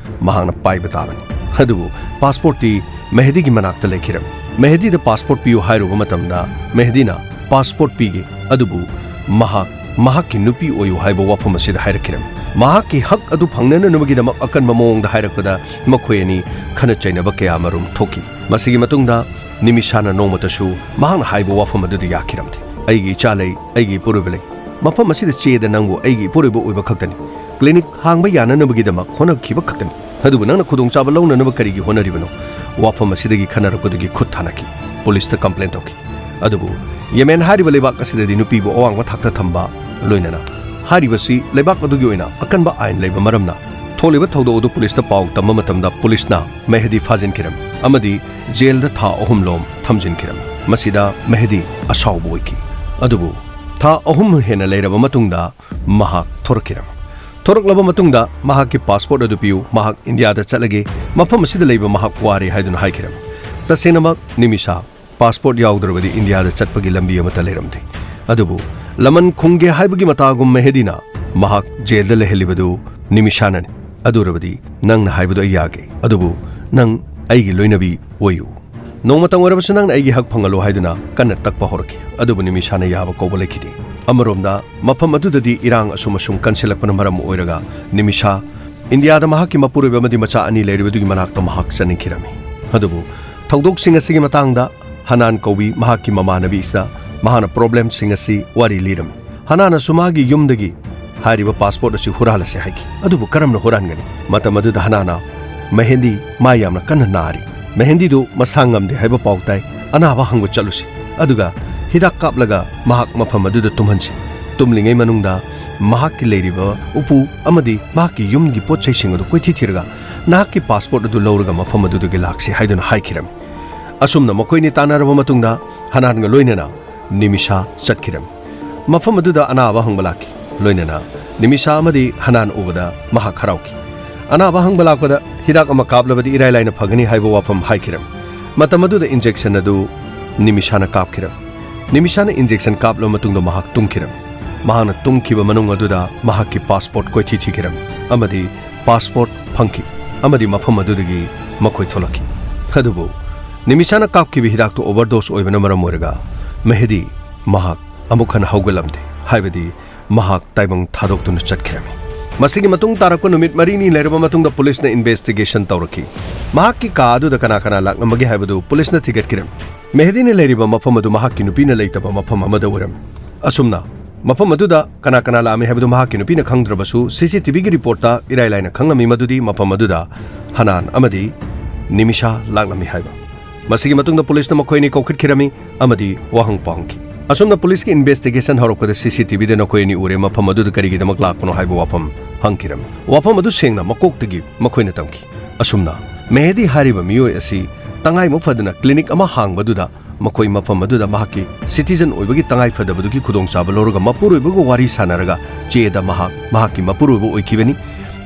ꯃꯍꯥꯛꯅ ꯄꯥꯏꯕ ꯇꯥꯕꯅꯤ꯫ ꯑꯗꯨꯕꯨ ꯄꯥꯁꯄꯣꯔꯠꯇꯤ ꯃꯦꯍꯦꯗꯤꯒꯤ ꯃꯅꯥꯛꯇ ꯂꯩꯈꯤꯔꯝꯃꯤ꯫ ꯃꯦꯍꯗꯤꯗ ꯄꯥꯁꯄꯣꯔꯠ ꯄꯤꯌꯨ ꯍꯥꯏꯔꯨꯕ ꯃꯇꯝꯗ ꯃꯦꯍꯗꯤꯅ ꯄꯥꯁꯄꯣꯔꯠ ꯄꯤꯒꯦ, ꯑꯗꯨꯕꯨ ꯃꯍꯥꯛ ꯃꯍꯥꯛꯀꯤ ꯅꯨꯄꯤ ꯑꯣꯏꯌꯨ ꯍꯥꯏꯕ ꯋꯥꯐꯝ ꯑꯁꯤꯗ ꯍꯥꯏꯔꯛꯈꯤꯔꯝꯃꯤ꯫ ꯃꯍꯥꯛꯀꯤ ꯍꯛ ꯑꯗꯨ ꯐꯪꯅꯅꯕꯒꯤꯗꯃꯛ ꯑꯀꯟꯕ ꯃꯑꯣꯡꯗ ꯍꯥꯏꯔꯛꯄꯗ ꯃꯈꯣꯏ ꯑꯅꯤ ꯈꯠꯅ ꯆꯩꯅꯕ ꯀꯌꯥ ꯑꯃꯔꯣꯝ ꯊꯣꯛꯈꯤ꯫ ꯃꯁꯤꯒꯤ ꯃꯇꯨꯡꯗ ꯅꯤꯃꯤꯁꯥꯅ ꯅꯣꯡꯃꯇꯁꯨ ꯃꯍꯥꯛꯅ ꯍꯥꯏꯕ ꯋꯥꯐꯝ ꯑꯗꯨꯗ ꯌꯥꯈꯤꯔꯝꯗꯦ꯫ "ꯑꯩꯒꯤ ꯏꯆꯥ ꯂꯩ, ꯑꯩꯒꯤ ꯏꯄꯨꯔꯣꯏꯕ ꯂꯩ꯫ ꯃꯐꯝ ꯑꯁꯤꯗ ꯆꯦꯗ ꯅꯪꯕꯨ ꯑꯩꯒꯤ ꯏꯄꯨꯔꯣꯏꯕ ꯑꯣꯏꯕ ꯈꯛꯇꯅꯤ꯫ ꯀ꯭ꯂꯤꯅꯤꯛ ꯍꯥꯡꯕ ꯌꯥꯅꯅꯕꯒꯤꯗꯃꯛ ꯍꯣꯠꯅꯈꯤꯕ ꯈꯛꯇꯅꯤ꯫ ꯑꯗꯨꯕꯨ ꯅꯪꯅ ꯈꯨꯗꯣꯡꯆꯥꯕ ꯂꯧꯅꯅꯕ ꯀꯔꯤꯒꯤ ꯍꯣꯠꯅꯔꯤꯕꯅꯣ?" ꯋꯥꯐꯝ ꯑꯁꯤꯗꯒꯤ ꯈꯟꯅꯔꯛꯄꯗꯨꯒꯤ ꯈꯨꯠ ꯊꯥꯅꯈꯤ꯫ ꯄꯨꯂꯤꯁꯇ ꯀꯝꯄ꯭ꯂꯦꯟ ꯇꯧꯈꯤ꯫ ꯑꯗꯨꯕꯨ ꯌꯦꯃꯦꯟ ꯍꯥꯏꯔꯤꯕ ꯂꯩꯕꯥꯛ ꯑꯁꯤꯗꯗꯤ ꯅꯨꯄꯤꯕꯨ ꯑꯋꯥꯡꯕ ꯊꯥꯛꯇ ꯊꯝꯕ, ꯂꯣꯏꯅꯅ ꯍꯥꯏꯔꯤꯕꯁꯤ ꯂꯩꯕꯥꯛ ꯑꯗꯨꯒꯤ ꯑꯣꯏꯅ ꯑꯀꯟꯕ ꯑꯥꯏꯟ ꯂꯩꯕ ꯃꯔꯝꯅ, ꯊꯣꯛꯂꯤꯕ ꯊꯧꯗꯣꯛ ꯑꯗꯨ ꯄꯨꯂꯤꯁꯇ ꯄꯥꯎ ꯇꯝꯕ ꯃꯇꯝꯗ ꯄꯨꯂꯤꯁꯅ ꯃꯦꯍꯗꯤ ꯐꯥꯖꯤꯟꯈꯤꯔꯝꯃꯤ ꯑꯃꯗꯤ ꯖꯦꯜꯗ ꯊꯥ ꯑꯍꯨꯝ ꯂꯣꯝ ꯊꯝꯖꯤꯟꯈꯤꯔꯝꯃꯤ꯫ ꯃꯁꯤꯗ ꯃꯦꯍꯗꯤ ꯑꯁꯥꯎꯕ ꯑꯣꯏꯈꯤ꯫ ꯑꯗꯨꯕꯨ ꯊꯥ ꯑꯍꯨꯝ ꯍꯦꯟꯅ ꯂꯩꯔꯕ ꯃꯇꯨꯡꯗ ꯃꯍꯥꯛ ꯊꯣꯔꯛꯈꯤꯔꯝꯃꯤ꯫ ꯊꯣꯔꯛꯂꯕ ꯃꯇꯨꯡꯗ ꯃꯍꯥꯛꯀꯤ ꯄꯥꯁꯄꯣꯔꯠ ꯑꯗꯨ ꯄꯤꯌꯨ, ꯃꯍꯥꯛ ꯏꯟꯗꯤꯌꯥꯗ ꯆꯠꯂꯒꯦ, ꯃꯐꯝ ꯑꯁꯤꯗ ꯂꯩꯕ ꯃꯍꯥꯛ ꯋꯥꯔꯦ ꯍꯥꯏꯗꯨꯅ ꯍꯥꯏꯈꯤꯔꯝꯃꯤ꯫ ꯇꯁꯦꯡꯅꯃꯛ ꯅꯤꯃꯤꯁꯥ ꯄꯥꯁꯄꯣꯔꯠ ꯌꯥꯎꯗ꯭ꯔꯕꯗꯤ ꯏꯟꯗꯤꯌꯥꯗ ꯆꯠꯄꯒꯤ ꯂꯝꯕꯤ ꯑꯃꯠꯇ ꯂꯩꯔꯝꯗꯦ꯫ ꯑꯗꯨꯕꯨ ꯂꯃꯟ ꯈꯨꯝꯒꯦ ꯍꯥꯏꯕꯒꯤ ꯃꯇꯥꯒꯨꯝ ꯃꯦꯍꯗꯤꯅ ꯃꯍꯥꯛ ꯖꯦꯜꯗ ꯂꯩꯍꯜꯂꯤꯕꯗꯨ ꯅꯤꯃꯤꯁꯥꯅꯅꯤ꯫ "ꯑꯗꯨ ꯑꯣꯏꯔꯕꯗꯤ ꯅꯪꯅ ꯍꯥꯏꯕꯗꯨ ꯑꯩ ꯌꯥꯒꯦ, ꯑꯗꯨꯕꯨ ꯅꯪ ꯑꯩꯒꯤ ꯂꯣꯏꯅꯕꯤ ꯑꯣꯏꯌꯨ꯫ ꯅꯣꯡꯃꯇꯪ ꯑꯣꯏꯔꯕꯁꯨ ꯅꯪꯅ ꯑꯩꯒꯤ ꯍꯛ ꯐꯪꯍꯜꯂꯨ" ꯍꯥꯏꯗꯨꯅ ꯀꯟꯅ ꯇꯛꯄ ꯍꯧꯔꯛꯈꯤ꯫ ꯑꯗꯨꯕꯨ ꯅꯤꯃꯤꯁꯥꯅ ꯌꯥꯕ ꯀꯧꯕ ꯂꯩꯈꯤꯗꯦ꯫ ꯑꯃꯔꯣꯝꯗ ꯃꯐꯝ ꯑꯗꯨꯗꯗꯤ ꯏꯔꯥꯡ ꯑꯁꯨꯝ ꯑꯁꯨꯝ ꯀꯟꯁꯤꯜꯂꯛꯄꯅ ꯃꯔꯝ ꯑꯣꯏꯔꯒ ꯅꯤꯃꯤꯁꯥ ꯏꯟꯗꯤꯌꯥꯗ ꯃꯍꯥꯛꯀꯤ ꯃꯄꯨꯔꯣꯏꯕ ꯑꯃꯗꯤ ꯃꯆꯥ ꯑꯅꯤ ꯂꯩꯔꯤꯕꯗꯨꯒꯤ ꯃꯅꯥꯛꯇ ꯃꯍꯥꯛ ꯆꯠꯅꯤꯡꯈꯤꯔꯝꯃꯤ꯫ ꯑꯗꯨꯕꯨ ꯊꯧꯗꯣꯛꯁꯤꯡ ꯑꯁꯤꯒꯤ ꯃꯇꯥꯡꯗ ꯍꯅꯥꯟ ꯀꯧꯕꯤ ꯃꯍꯥꯛꯀꯤ ꯃꯃꯥꯟꯅꯕꯤ ꯑꯁꯤꯗ ꯃꯍꯥꯛꯅ ꯄ꯭ꯔꯣꯕ꯭ꯂꯦꯝꯁꯤꯡ ꯑꯁꯤ ꯋꯥꯔꯤ ꯂꯤꯔꯝꯃꯤ꯫ ꯍꯅꯥꯟꯅꯁꯨ ꯃꯥꯒꯤ ꯌꯨꯝꯗꯒꯤ ꯍꯥꯏꯔꯤꯕ ꯄꯥꯁꯄꯣꯔꯠ ꯑꯁꯤ ꯍꯨꯔꯥꯜꯂꯁꯦ ꯍꯥꯏꯈꯤ꯫ ꯑꯗꯨꯕꯨ ꯀꯔꯝꯅ ꯍꯨꯔꯥꯟꯒꯅꯤ? ꯃꯇꯝ ꯑꯗꯨꯗ ꯍꯅꯥꯟꯅ, "ꯃꯦꯍꯦꯟꯗꯤ ꯃꯥ ꯌꯥꯝꯅ ꯀꯟꯅ ꯅꯥꯔꯤ꯫ ꯃꯦꯍꯦꯟꯗꯤꯗꯨ ꯃꯁꯥ ꯉꯝꯗꯦ ꯍꯥꯏꯕ ꯄꯥꯎ ꯇꯥꯏ꯫ ꯑꯅꯥꯕ ꯍꯪꯕ ꯆꯠꯂꯨꯁꯤ꯫ ꯑꯗꯨꯒ ꯍꯤꯗꯥꯛ ꯀꯥꯞꯂꯒ ꯃꯍꯥꯛ ꯃꯐꯝ ꯑꯗꯨꯗ ꯇꯨꯝꯍꯟꯁꯤ꯫ ꯇꯨꯝꯂꯤꯉꯩ ꯃꯅꯨꯡꯗ ꯃꯍꯥꯛꯀꯤ ꯂꯩꯔꯤꯕ ꯎꯄꯨ ꯑꯃꯗꯤ ꯃꯍꯥꯛꯀꯤ ꯌꯨꯝꯒꯤ ꯄꯣꯠ ꯆꯩꯁꯤꯡ ꯑꯗꯨ ꯀꯣꯏꯊꯤ ꯊꯤꯔꯒ ꯅꯍꯥꯛꯀꯤ ꯄꯥꯁꯄꯣꯔꯠ ꯑꯗꯨ ꯂꯧꯔꯒ ꯃꯐꯝ ꯑꯗꯨꯗꯒꯤ ꯂꯥꯛꯁꯤ" ꯍꯥꯏꯗꯨꯅ ꯍꯥꯏꯈꯤꯔꯝꯃꯤ꯫ ꯑꯁꯨꯝꯅ ꯃꯈꯣꯏꯅꯤ ꯇꯥꯟꯅꯔꯕ ꯃꯇꯨꯡꯗ ꯍꯅꯥꯟꯒ ꯂꯣꯏꯅꯅ ꯅꯤꯃꯤꯁꯥ ꯆꯠꯈꯤꯔꯝꯃꯤ꯫ ꯃꯐꯝ ꯑꯗꯨꯗ ꯑꯅꯥꯕ ꯍꯪꯕ ꯂꯥꯛꯈꯤ꯫ ꯂꯣꯏꯅꯅ ꯅꯤꯃꯤꯁꯥ ꯑꯃꯗꯤ ꯍꯅꯥꯟ ꯎꯕꯗ ꯃꯍꯥꯛ ꯍꯔꯥꯎꯈꯤ꯫ ꯑꯅꯥꯕ ꯍꯪꯕ ꯂꯥꯛꯄꯗ ꯍꯤꯗꯥꯛ ꯑꯃ ꯀꯥꯞꯂꯕꯗꯤ ꯏꯔꯥꯏ ꯂꯥꯏꯅ ꯐꯒꯅꯤ ꯍꯥꯏꯕ ꯋꯥꯐꯝ ꯍꯥꯏꯈꯤꯔꯝꯃꯤ꯫ ꯃꯇꯝ ꯑꯗꯨꯗ ꯏꯟꯖꯦꯛꯁꯟ ꯑꯗꯨ ꯅꯤꯃꯤꯁꯥꯅ ꯀꯥꯞꯈꯤꯔꯝꯃꯤ꯫ ꯅꯤꯃꯤꯁꯥꯅ ꯏꯟꯖꯦꯛꯁꯟ ꯀꯥꯞꯂꯕ ꯃꯇꯨꯡꯗ ꯃꯍꯥꯛ ꯇꯨꯝꯈꯤꯔꯝꯃꯤ꯫ ꯃꯍꯥꯛꯅ ꯇꯨꯝꯈꯤꯕ ꯃꯅꯨꯡ ꯑꯗꯨꯗ ꯃꯍꯥꯛꯀꯤ ꯄꯥꯁꯄꯣꯔꯠ ꯀꯣꯏꯊꯤ ꯊꯤꯈꯤꯔꯝꯃꯤ ꯑꯃꯗꯤ ꯄꯥꯁꯄꯣꯔꯠ ꯐꯪꯈꯤ ꯑꯃꯗꯤ ꯃꯐꯝ ꯑꯗꯨꯗꯒꯤ ꯃꯈꯣꯏ ꯊꯣꯛꯂꯛꯈꯤ꯫ ꯑꯗꯨꯕꯨ ꯅꯤꯃꯤꯁꯥꯅ ꯀꯥꯞꯈꯤꯕ ꯍꯤꯗꯥꯛꯇꯨ ꯑꯣꯚꯔꯗꯣꯁ ꯑꯣꯏꯕꯅ ꯃꯔꯝ ꯑꯣꯏꯔꯒ ꯃꯦꯍꯗꯤ ꯃꯍꯥꯛ ꯑꯃꯨꯛ ꯍꯟꯅ ꯍꯧꯒꯠꯂꯝꯗꯦ, ꯍꯥꯏꯕꯗꯤ ꯃꯍꯥꯛ ꯇꯥꯏꯕꯪ ꯊꯥꯗꯣꯛꯇꯨꯅ ꯆꯠꯈꯤꯔꯝꯃꯤ꯫ ꯃꯁꯤꯒꯤ ꯃꯇꯨꯡ ꯇꯥꯔꯛꯄ ꯅꯨꯃꯤꯠ ꯃꯔꯤꯅꯤ ꯂꯩꯔꯕ ꯃꯇꯨꯡꯗ ꯄꯨꯂꯤꯁꯅ ꯏꯟꯚꯦꯁꯇꯤꯒꯦꯁꯟ ꯇꯧꯔꯛꯈꯤ꯫ ꯃꯍꯥꯛꯀꯤ ꯀꯥ ꯑꯗꯨꯗ ꯀꯅꯥ ꯀꯅꯥ ꯂꯥꯛꯂꯝꯕꯒꯦ ꯍꯥꯏꯕꯗꯨ ꯄꯨꯂꯤꯁꯅ ꯊꯤꯒꯠꯈꯤꯔꯝꯃꯤ꯫ ꯃꯦꯍꯗꯤꯅ ꯂꯩꯔꯤꯕ ꯃꯐꯝ ꯑꯗꯨ ꯃꯍꯥꯛꯀꯤ ꯅꯨꯄꯤꯅ ꯂꯩꯇꯕ ꯃꯐꯝ ꯑꯃꯗ ꯑꯣꯏꯔꯝꯃꯤ꯫ ꯑꯁꯨꯝꯅ ꯃꯐꯝ ꯑꯗꯨꯗ ꯀꯅꯥ ꯀꯅꯥ ꯂꯥꯛꯂꯝꯃꯤ ꯍꯥꯏꯕꯗꯨ ꯃꯍꯥꯛꯀꯤ ꯅꯨꯄꯤꯅ ꯈꯪꯗ꯭ꯔꯕꯁꯨ, ꯁꯤ ꯁꯤ ꯇꯤ ꯚꯤꯒꯤ ꯔꯤꯄꯣꯔꯠꯇ ꯏꯔꯥꯏ ꯂꯥꯏꯅ ꯈꯪꯂꯝꯃꯤ ꯃꯗꯨꯗꯤ ꯃꯐꯝ ꯑꯗꯨꯗ ꯍꯅꯥꯟ ꯑꯃꯗꯤ ꯅꯤꯃꯤꯁꯥ ꯂꯥꯛꯂꯝꯃꯤ ꯍꯥꯏꯕ꯫ ꯃꯁꯤꯒꯤ ꯃꯇꯨꯡꯗ ꯄꯨꯂꯤꯁꯅ ꯃꯈꯣꯏ ꯑꯅꯤ ꯀꯧꯈꯠꯈꯤꯔꯝꯃꯤ ꯑꯃꯗꯤ ꯋꯥꯍꯪ ꯄꯥꯎꯍꯪꯈꯤ꯫ ꯑꯁꯨꯝꯅ ꯄꯨꯂꯤꯁꯀꯤ ꯏꯟꯚꯦꯁꯇꯤꯒꯦꯁꯟ ꯍꯧꯔꯛꯄꯗ ꯁꯤ ꯁꯤ ꯇꯤ ꯚꯤꯗ ꯅꯈꯣꯏ ꯑꯅꯤ ꯎꯔꯦ, ꯃꯐꯝ ꯑꯗꯨꯗ ꯀꯔꯤꯒꯤꯗꯃꯛ ꯂꯥꯛꯄꯅꯣ ꯍꯥꯏꯕ ꯋꯥꯐꯝ ꯍꯪꯈꯤꯔꯝꯃꯤ꯫ ꯋꯥꯐꯝ ꯑꯗꯨ ꯁꯦꯡꯅ ꯃꯀꯣꯛꯇꯒꯤ ꯃꯈꯣꯏꯅ ꯇꯝꯈꯤ꯫ ꯑꯁꯨꯝꯅ ꯃꯦꯍꯗꯤ ꯍꯥꯏꯔꯤꯕ ꯃꯤꯑꯣꯏ ꯑꯁꯤ ꯇꯉꯥꯏꯃꯨꯛ ꯐꯗꯅ ꯀ꯭ꯂꯤꯅꯤꯛ ꯑꯃ ꯍꯥꯡꯕꯗꯨꯗ ꯃꯈꯣꯏ ꯃꯐꯝ ꯑꯗꯨꯗ ꯃꯍꯥꯛꯀꯤ ꯁꯤꯇꯤꯖꯟ ꯑꯣꯏꯕꯒꯤ ꯇꯉꯥꯏꯐꯗꯕꯗꯨꯒꯤ ꯈꯨꯗꯣꯡꯆꯥꯕ ꯂꯧꯔꯒ ꯃꯄꯨꯔꯣꯏꯕꯒ ꯋꯥꯔꯤ ꯁꯥꯟꯅꯔꯒ ꯆꯦꯗ ꯃꯍꯥꯛ ꯃꯍꯥꯛꯀꯤ ꯃꯄꯨꯔꯣꯏꯕ ꯑꯣꯏꯈꯤꯕꯅꯤ꯫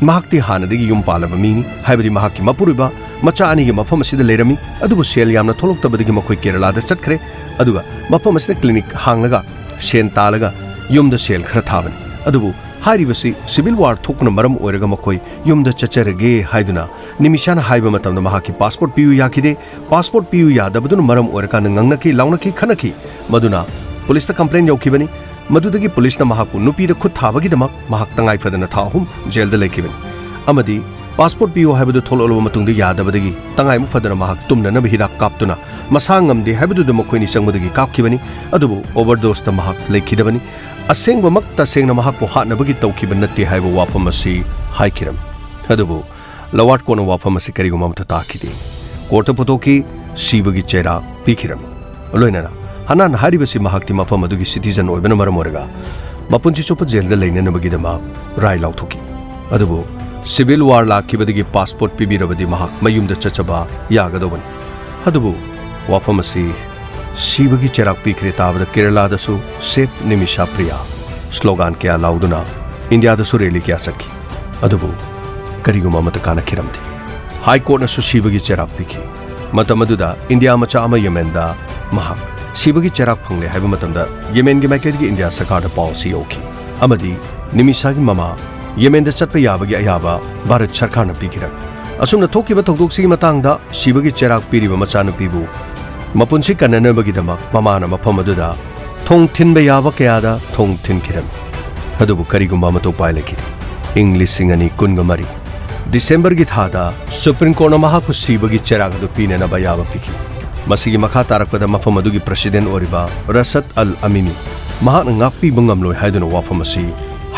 ꯃꯍꯥꯛꯇꯤ ꯍꯥꯟꯅꯗꯒꯤ ꯌꯨꯝ ꯄꯥꯜꯂꯕ ꯃꯤꯅꯤ, ꯍꯥꯏꯕꯗꯤ ꯃꯍꯥꯛꯀꯤ ꯃꯄꯨꯔꯣꯏꯕ ꯃꯆꯥ ꯑꯅꯤꯒꯤ ꯃꯐꯝ ꯑꯁꯤꯗ ꯂꯩꯔꯝꯃꯤ, ꯑꯗꯨꯕꯨ ꯁꯦꯜ ꯌꯥꯝꯅ ꯊꯣꯛꯂꯛꯇꯕꯗꯒꯤ ꯃꯈꯣꯏ ꯀꯦꯔꯂꯥꯗ ꯆꯠꯈ꯭ꯔꯦ, ꯑꯗꯨꯒ ꯃꯐꯝ ꯑꯁꯤꯗ ꯀ꯭ꯂꯤꯅꯤꯛ ꯍꯥꯡꯂꯒ ꯁꯦꯟ ꯇꯥꯜꯂꯒ ꯌꯨꯝꯗ ꯁꯦꯜ ꯈꯔ ꯊꯥꯕꯅꯤ꯫ ꯑꯗꯨꯕꯨ ꯍꯥꯏꯔꯤꯕꯁꯤ ꯁꯤꯚꯤꯜ ꯋꯥꯔ ꯊꯣꯛꯄꯅ ꯃꯔꯝ ꯑꯣꯏꯔꯒ ꯃꯈꯣꯏ ꯌꯨꯝꯗ ꯆꯠꯆꯔꯒꯦ ꯍꯥꯏꯗꯨꯅ ꯅꯤꯃꯤꯁꯥꯅ ꯍꯥꯏꯕ ꯃꯇꯝꯗ ꯃꯍꯥꯛꯀꯤ ꯄꯥꯁꯄꯣꯔꯠ ꯄꯤꯌꯨ ꯌꯥꯈꯤꯗꯦ꯫ ꯄꯥꯁꯄꯣꯔꯠ ꯄꯤꯌꯨ ꯌꯥꯗꯕꯗꯨꯅ ꯃꯔꯝ ꯑꯣꯏꯔꯀꯥꯟꯗ ꯉꯥꯡꯅꯈꯤ, ꯂꯥꯎꯅꯈꯤ, ꯈꯠꯅꯈꯤ꯫ ꯃꯗꯨꯅ ꯄꯨꯂꯤꯁꯇ ꯀꯝꯄ꯭ꯂꯦꯟ ꯌꯧꯈꯤꯕꯅꯤ꯫ ꯃꯗꯨꯗꯒꯤ ꯄꯨꯂꯤꯁꯅ ꯃꯍꯥꯛꯄꯨ ꯅꯨꯄꯤꯗ ꯈꯨꯠ ꯊꯥꯕꯒꯤꯗꯃꯛ ꯃꯍꯥꯛ ꯇꯉꯥꯏ ꯐꯗꯅ ꯊꯥ ꯑꯍꯨꯝ ꯖꯦꯜꯗ ꯂꯩꯈꯤꯕꯅꯤ꯫ ꯑꯃꯗꯤ ꯄꯥꯁꯄꯣꯔꯠ ꯄꯤꯌꯨ ꯍꯥꯏꯕꯗꯨ ꯊꯣꯛꯂꯛꯂꯕ ꯃꯇꯨꯡꯗ ꯌꯥꯗꯕꯗꯒꯤ ꯇꯉꯥꯏꯃꯨꯛ ꯐꯗꯅ ꯃꯍꯥꯛ ꯇꯨꯝꯅꯅꯕ ꯍꯤꯗꯥꯛ ꯀꯥꯞꯇꯨꯅ ꯃꯁꯥ ꯉꯝꯗꯦ ꯍꯥꯏꯕꯗꯨꯗ ꯃꯈꯣꯏꯅꯤ ꯆꯪꯕꯗꯒꯤ ꯀꯥꯞꯈꯤꯕꯅꯤ꯫ ꯑꯗꯨꯕꯨ ꯑꯣꯚꯔꯗꯣꯁꯇ ꯃꯍꯥꯛ ꯂꯩꯈꯤꯗꯕꯅꯤ꯫ ꯑꯁꯦꯡꯕꯃꯛ ꯇꯁꯦꯡꯅ ꯃꯍꯥꯛꯄꯨ ꯍꯥꯠꯅꯕꯒꯤ ꯇꯧꯈꯤꯕ ꯅꯠꯇꯦ ꯍꯥꯏꯕ ꯋꯥꯐꯝ ꯑꯁꯤ ꯍꯥꯏꯈꯤꯔꯝꯃꯤ꯫ ꯑꯗꯨꯕꯨ ꯂꯋꯥꯠ ꯀꯣꯟꯅ ꯋꯥꯐꯝ ꯑꯁꯤ ꯀꯔꯤꯒꯨꯝꯕ ꯑꯃꯠꯇ ꯇꯥꯈꯤꯗꯦ꯫ ꯀꯣꯔꯠꯇ ꯄꯨꯊꯣꯛꯈꯤ, ꯁꯤꯕꯒꯤ ꯆꯩꯔꯥꯛ ꯄꯤꯈꯤꯔꯝꯃꯤ꯫ ꯂꯣꯏꯅꯅ ꯍꯅꯥꯟ ꯍꯥꯏꯔꯤꯕꯁꯤ ꯃꯍꯥꯛꯇꯤ ꯃꯐꯝ ꯑꯗꯨꯒꯤ ꯁꯤꯇꯤꯖꯟ ꯑꯣꯏꯕꯅ ꯃꯔꯝ ꯑꯣꯏꯔꯒ ꯃꯄꯨꯟꯁꯤ ꯆꯨꯞꯄ ꯖꯦꯜꯗ ꯂꯩꯅꯅꯕꯒꯤꯗꯃꯛ ꯔꯥꯏ ꯂꯥꯎꯊꯣꯛꯈꯤ꯫ ꯑꯗꯨꯕꯨ ꯁꯤꯚꯤꯜ ꯋꯥꯔ ꯂꯥꯛꯈꯤꯕꯗꯒꯤ ꯄꯥꯁꯄꯣꯔꯠ ꯄꯤꯕꯤꯔꯕꯗꯤ ꯃꯍꯥꯛ ꯃꯌꯨꯝꯗ ꯆꯠꯆꯕ ꯌꯥꯒꯗꯧꯕꯅꯤ꯫ ꯑꯗꯨꯕꯨ ꯋꯥꯐꯝ ꯑꯁꯤ ꯁꯤꯕꯒꯤ ꯆꯩꯔꯥꯛ ꯄꯤꯈ꯭ꯔꯦ ꯇꯥꯕꯗ ꯀꯦꯔꯂꯥꯗꯁꯨ "ꯁꯦꯚ ꯅꯤꯃꯤꯁꯥ ꯄ꯭ꯔꯤꯌꯥ" ꯁ꯭ꯂꯣꯒꯥꯟ ꯀꯌꯥ ꯂꯥꯎꯗꯨꯅ ꯏꯟꯗꯤꯌꯥꯗꯁꯨ ꯔꯦꯂꯤ ꯀꯌꯥ ꯆꯠꯈꯤ꯫ ꯑꯗꯨꯕꯨ ꯀꯔꯤꯒꯨꯝꯕ ꯑꯃꯠꯇ ꯀꯥꯟꯅꯈꯤꯔꯝꯗꯦ꯫ ꯍꯥꯏ ꯀꯣꯔꯠꯅꯁꯨ ꯁꯤꯕꯒꯤ ꯆꯩꯔꯥꯛ ꯄꯤꯈꯤ꯫ ꯃꯇꯝ ꯑꯗꯨꯗ ꯏꯟꯗꯤꯌꯥ ꯃꯆꯥ ꯑꯃ ꯌꯦꯃꯦꯟꯗ ꯃꯍꯥꯛ ꯁꯤꯕꯒꯤ ꯆꯩꯔꯥꯛ ꯐꯪꯂꯦ ꯍꯥꯏꯕ ꯃꯇꯝꯗ ꯌꯦꯃꯦꯟꯒꯤ ꯃꯥꯏꯀꯩꯗꯒꯤ ꯏꯟꯗꯤꯌꯥ ꯁꯔꯀꯥꯔꯗ ꯄꯥꯎ ꯑꯁꯤ ꯌꯧꯈꯤ ꯑꯃꯗꯤ ꯅꯤꯃꯤꯁꯥꯒꯤ ꯃꯃꯥ ꯌꯦꯃꯦꯟꯗ ꯆꯠꯄ ꯌꯥꯕꯒꯤ ꯑꯌꯥꯕ ꯚꯥꯔꯠ ꯁꯔꯀꯥꯔꯅ ꯄꯤꯈꯤꯔꯝꯃꯤ꯫ ꯑꯁꯨꯝꯅ ꯊꯣꯛꯈꯤꯕ ꯊꯧꯗꯣꯛꯁꯤꯒꯤ ꯃꯇꯥꯡꯗ ꯁꯤꯕꯒꯤ ꯆꯩꯔꯥꯛ ꯄꯤꯔꯤꯕ ꯃꯆꯥꯅꯨꯄꯤꯕꯨ ꯃꯄꯨꯟꯁꯤ ꯀꯟꯅꯅꯕꯒꯤꯗꯃꯛ ꯃꯃꯥꯅ ꯃꯐꯝ ꯑꯗꯨꯗ ꯊꯣꯡ ꯊꯤꯟꯕ ꯌꯥꯕ ꯀꯌꯥꯗ ꯊꯣꯡ ꯊꯤꯟꯈꯤꯔꯝꯃꯤ꯫ ꯑꯗꯨꯕꯨ ꯀꯔꯤꯒꯨꯝꯕ ꯑꯃꯠꯇ ꯎꯄꯥꯏ ꯂꯩꯈꯤꯗꯦ꯫ ꯏꯪ ꯂꯤꯁꯤꯡ ꯑꯅꯤ ꯀꯨꯟꯒ ꯃꯔꯤ ꯗꯤꯁꯦꯝꯕꯔꯒꯤ ꯊꯥꯗ ꯁꯨꯄ꯭ꯔꯤꯝ ꯀꯣꯔꯠꯅ ꯃꯍꯥꯛꯄꯨ ꯁꯤꯕꯒꯤ ꯆꯩꯔꯥꯛ ꯑꯗꯨ ꯄꯤꯅꯅꯕ ꯑꯌꯥꯕ ꯄꯤꯈꯤ꯫ ꯃꯁꯤꯒꯤ ꯃꯈꯥ ꯇꯥꯔꯛꯄꯗ ꯃꯐꯝ ꯑꯗꯨꯒꯤ ꯄ꯭ꯔꯁꯤꯗꯦꯟ ꯑꯣꯏꯔꯤꯕ ꯔꯁꯗ ꯑꯜ ꯑꯃꯤꯅꯤ ꯃꯍꯥꯛꯅ ꯉꯥꯛꯄꯤꯕ ꯉꯝꯂꯣꯏ ꯍꯥꯏꯗꯨꯅ ꯋꯥꯐꯝ ꯑꯁꯤ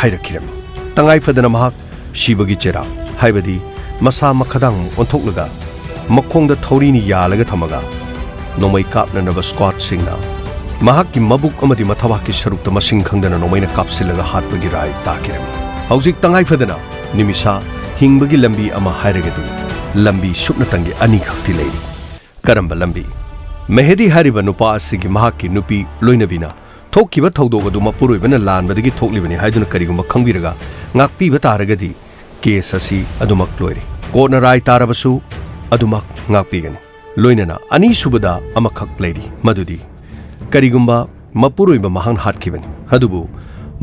ꯍꯥꯏꯔꯛꯈꯤꯔꯝꯃꯤ꯫ ꯇꯉꯥꯏ ꯐꯗꯅ ꯃꯍꯥꯛ ꯁꯤꯕꯒꯤ ꯆꯩꯔꯥꯛ, ꯍꯥꯏꯕꯗꯤ ꯃꯁꯥ ꯃꯈꯥꯗꯥꯡ ꯑꯣꯟꯊꯣꯛꯂꯒ ꯃꯈꯣꯡꯗ ꯊꯧꯔꯤꯅ ꯌꯥꯜꯂꯒ ꯊꯝꯃꯒ ꯅꯣꯡꯃꯩ ꯀꯥꯞꯅꯅꯕ ꯁ꯭ꯀ꯭ꯋꯥꯗꯁꯤꯡꯅ ꯃꯍꯥꯛꯀꯤ ꯃꯕꯨꯛ ꯑꯃꯗꯤ ꯃꯊꯕꯥꯛꯀꯤ ꯁꯔꯨꯛꯇ ꯃꯁꯤꯡ ꯈꯪꯗꯅ ꯅꯣꯡꯃꯩꯅ ꯀꯥꯞꯁꯤꯜꯂꯒ ꯍꯥꯠꯄꯒꯤ ꯔꯥꯏ ꯇꯥꯈꯤꯔꯝꯃꯤ꯫ ꯍꯧꯖꯤꯛ ꯇꯉꯥꯏ ꯐꯗꯅ ꯅꯤꯃꯤꯁꯥ ꯍꯤꯡꯕꯒꯤ ꯂꯝꯕꯤ ꯑꯃ ꯍꯥꯏꯔꯒꯗꯤ ꯂꯝꯕꯤ ꯁꯨꯞꯅꯇꯪꯒꯤ ꯑꯅꯤꯈꯛꯇꯤ ꯂꯩꯔꯤ꯫ ꯀꯔꯝꯕ ꯂꯝꯕꯤ? ꯃꯦꯍꯦꯗꯤ ꯍꯥꯏꯔꯤꯕ ꯅꯨꯄꯥ ꯑꯁꯤꯒꯤ ꯃꯍꯥꯛꯀꯤ ꯅꯨꯄꯤ ꯂꯣꯏꯅꯕꯤꯅ ꯊꯣꯛꯈꯤꯕ ꯊꯧꯗꯣꯛ ꯑꯗꯨ ꯃꯄꯨꯔꯣꯏꯕꯅ ꯂꯥꯟꯕꯗꯒꯤ ꯊꯣꯛꯂꯤꯕꯅꯤ ꯍꯥꯏꯗꯨꯅ ꯀꯔꯤꯒꯨꯝꯕ ꯈꯪꯕꯤꯔꯒ ꯉꯥꯛꯄꯤꯕ ꯇꯥꯔꯒꯗꯤ ꯀꯦꯁ ꯑꯁꯤ ꯑꯗꯨꯃꯛ ꯂꯣꯏꯔꯦ꯫ ꯀꯣꯔꯠꯅ ꯔꯥꯏ ꯇꯥꯔꯕꯁꯨ ꯑꯗꯨꯃꯛ ꯉꯥꯛꯄꯤꯒꯅꯤ꯫ ꯂꯣꯏꯅꯅ ꯑꯅꯤꯁꯨꯕꯗ ꯑꯃꯈꯛ ꯂꯩꯔꯤ, ꯃꯗꯨꯗꯤ ꯀꯔꯤꯒꯨꯝꯕ ꯃꯄꯨꯔꯣꯏꯕ ꯃꯍꯥꯛꯅ ꯍꯥꯠꯈꯤꯕꯅꯤ, ꯑꯗꯨꯕꯨ